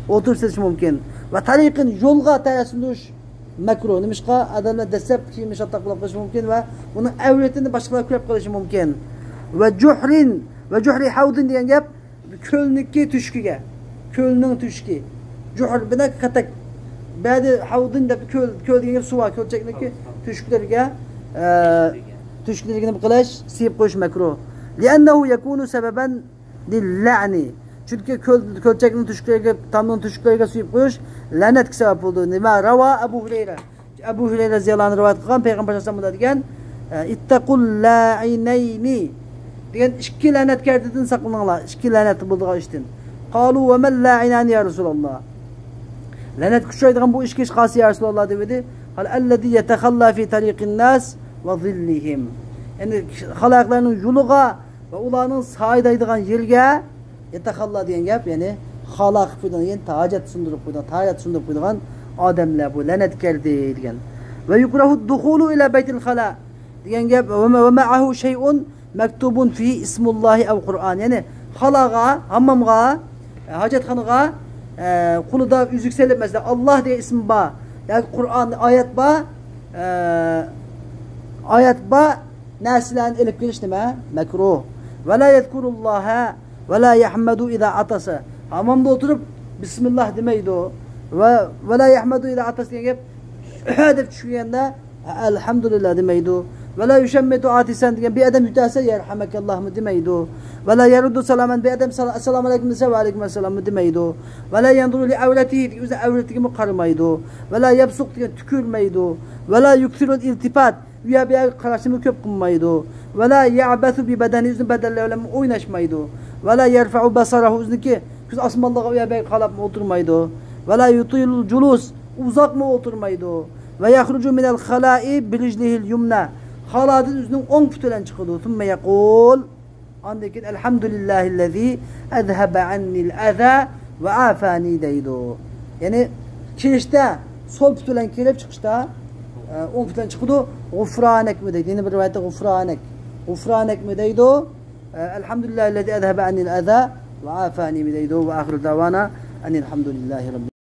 ئولتۇرۇپ سېلىشى مۇمكىن. ۋە تەرىقىن يولغا تەرەسسۇن قويۇش مەكرۇھ. نېمىشقا؟ ئادەملەر دەسسەپ كىيىمى شاتاق بولۇپ قېلىشى مۇمكىن ۋە ئۇنىڭ ئەۋرىتىنى باشقىلار كۆرۈپ قېلىشى مۇمكىن. ۋە جۇھرىن، ۋە جۇھرى ھەۋدىن دېگەن گەپ كۆلنىڭكى تۆشۈكىگە، كۆلنىڭ تۆشۈكى. جۇھر بىنەك قاتەك. بەدى ھەۋدىن دەپ كۆل، كۆل دېگەن گەپ سۇ بار، كۆلچەكنىڭكى تۆشۈكلىرىگە، ئە، تۆشۈكلىرىگە نېمە قىلىش؟ سىيىپ قويۇش مەكرۇھ. لىئەننەھۇ يەكۇنۇ سەبەبەن لىللەئنى. چۈنكى كۆل، كۆلچەكنىڭ تۆشۈكلىرىگە، تامنىڭ تۆشۈكلىرىگە سىيىپ قويۇش لەنەتكە سەۋەب بولىدۇ. لىما رەۋا ئەبۇ ھۇرەيرە. ئەبۇ ھۇرەيرە رەزىيەللاھۇ ئەنھۇ رىۋايەت قىلغان، پەيغەمبەر ئەلەيھىسسالام مۇنداق دېگەن، ئە، «ئىتتەقۇل لائىنەينى» دېگەن، ئىككى لەنەتكەردىن ساقلىنىڭلار، ئىككى لەنەت بولىدىغان ئىشتىن. قالۇ ۋە مەل لائىنانى يا رەسۇلاللاھ؟ لەنەتكە ئۇچرايدىغان بۇ ئىككى ئىش قايسى يا رەسۇلاللاھ دېدى. قال ئەللەزى يەتەخەللا فى تەرىقىن ناس ۋە زىللىھىم. يەنى خەلقلەرنىڭ يولىغا ۋە ئۇلارنىڭ سايىدايدىغان يېرىگە يەتەخەللا دېگەن گەپ، يەنى خالا قىلىپ قويىدىغان، يەنى ھاجەت سۇندۇرۇپ قويىدىغان، ھاجەت سۇندۇرۇپ قويىدىغان ئادەملەر بۇ لەنەتكەردى دېگەن. ۋە يۇكرەھۇ دۇخۇلۇ ئىلە بەيتىل خالا دېگەن گەپ، ۋە مە-، ۋە مەئەھۇ شەيئۇن مەكتۇبۇن فىھى ئىسمۇللاھى ئەۋ قۇرئان. يەنى خالاغا، ھاممامغا، ھاجەتخانىغا، ئە، قولىدا ئۈزۈك سېلىپ، مەسىلەن، ئاللاھ دېگەن ئىسىم بار ياكى قۇرئان ئايەت بار، ئە، ئايەت بار نەرسىلەرنى ئېلىپ كېلىش نېمە؟ مەكرۇھ. ۋە لا يەزكۇرۇللاھە ۋە لا يەھمەدۇ ئىزا ئاتەسە. ھاممامدا ئولتۇرۇپ بىسمىللاھ دېمەيدۇ. ۋە، ۋە لا يەھمەدۇ ئىزا ئاتەسە دېگەن گەپ، ئەھە دەپ چۈشكەندە ئەلھەمدۇلىللاھ دېمەيدۇ. ۋە لا يۇشەممىتۇ ئاتىسەن دېگەن، بىر ئادەم يۆتەلسە يەرھەمەكەللاھمۇ دېمەيدۇ. ۋە لا يەرۇددۇ سالامەن، بىر ئادەم سال-، ئەسسالامۇ ئەلەيكۇم دېسە ۋەئەلەيكۇم ئەسسالاممۇ دېمەيدۇ. ۋە لا يەنزۇرۇ لىئەۋرەتىھى دېگەن، ئۆزىنىڭ ئەۋرىتىگىمۇ قارىمايدۇ. ۋە لا يەبسۇق دېگەن، تۈكۈرمەيدۇ. ۋە لا يۇكسىرۇل ئىلتىپات، ئۇ يەر بۇ يەرگە قاراشنىمۇ كۆپ قىلمايدۇ. ۋە لا يەئبەسۇ بىبەدەنىھى، ئۆزىنىڭ بەدەنلىرى بىلەنمۇ ئويناشمايدۇ. ۋە لا يەرفەئۇ بەسەرەھۇ، ئۆزىنىڭكى كۆز ئاسمانلارغا ئۇ يەر بۇ يەرگە قاراپمۇ ئولتۇرمايدۇ. ۋە لا يۇتىلۇل جۇلۇس، ئۇزاقمۇ ئولتۇرمايدۇ. ۋە يەخرۇجۇ مىنەل خەلائى بىرىجلىھىل يۇمنە، خالادىن ئۆزىنىڭ ئوڭ پۇتى بىلەن چىقىدۇ. ثم يقول، ئاندىن كېيىن، ئەلھەمدۇلىللاھىللەزى ئەزھەبە ئەننىل ئەزا ۋە ئافانى دەيدۇ. يەنى كىرىشتە سول پۇتى بىلەن كىرىپ، چىقىشتا ئە، ئوڭ پېتىدىن چىقىدۇ. غۇفرانەكمۇ دەيدۇ. يەنە بىر رىۋايەتتە غۇفرانەك. غۇفرانەكمۇ دەيدۇ. ئە، ئەلھەمدۇلىللاھىللەزى ئەزھەبە ئەننىل ئەزا ۋە ئافانىمۇ دەيدۇ. ۋە ئاخىرۇ دەۋانا ئەنىل ھەمدۇلىللاھى رەببىل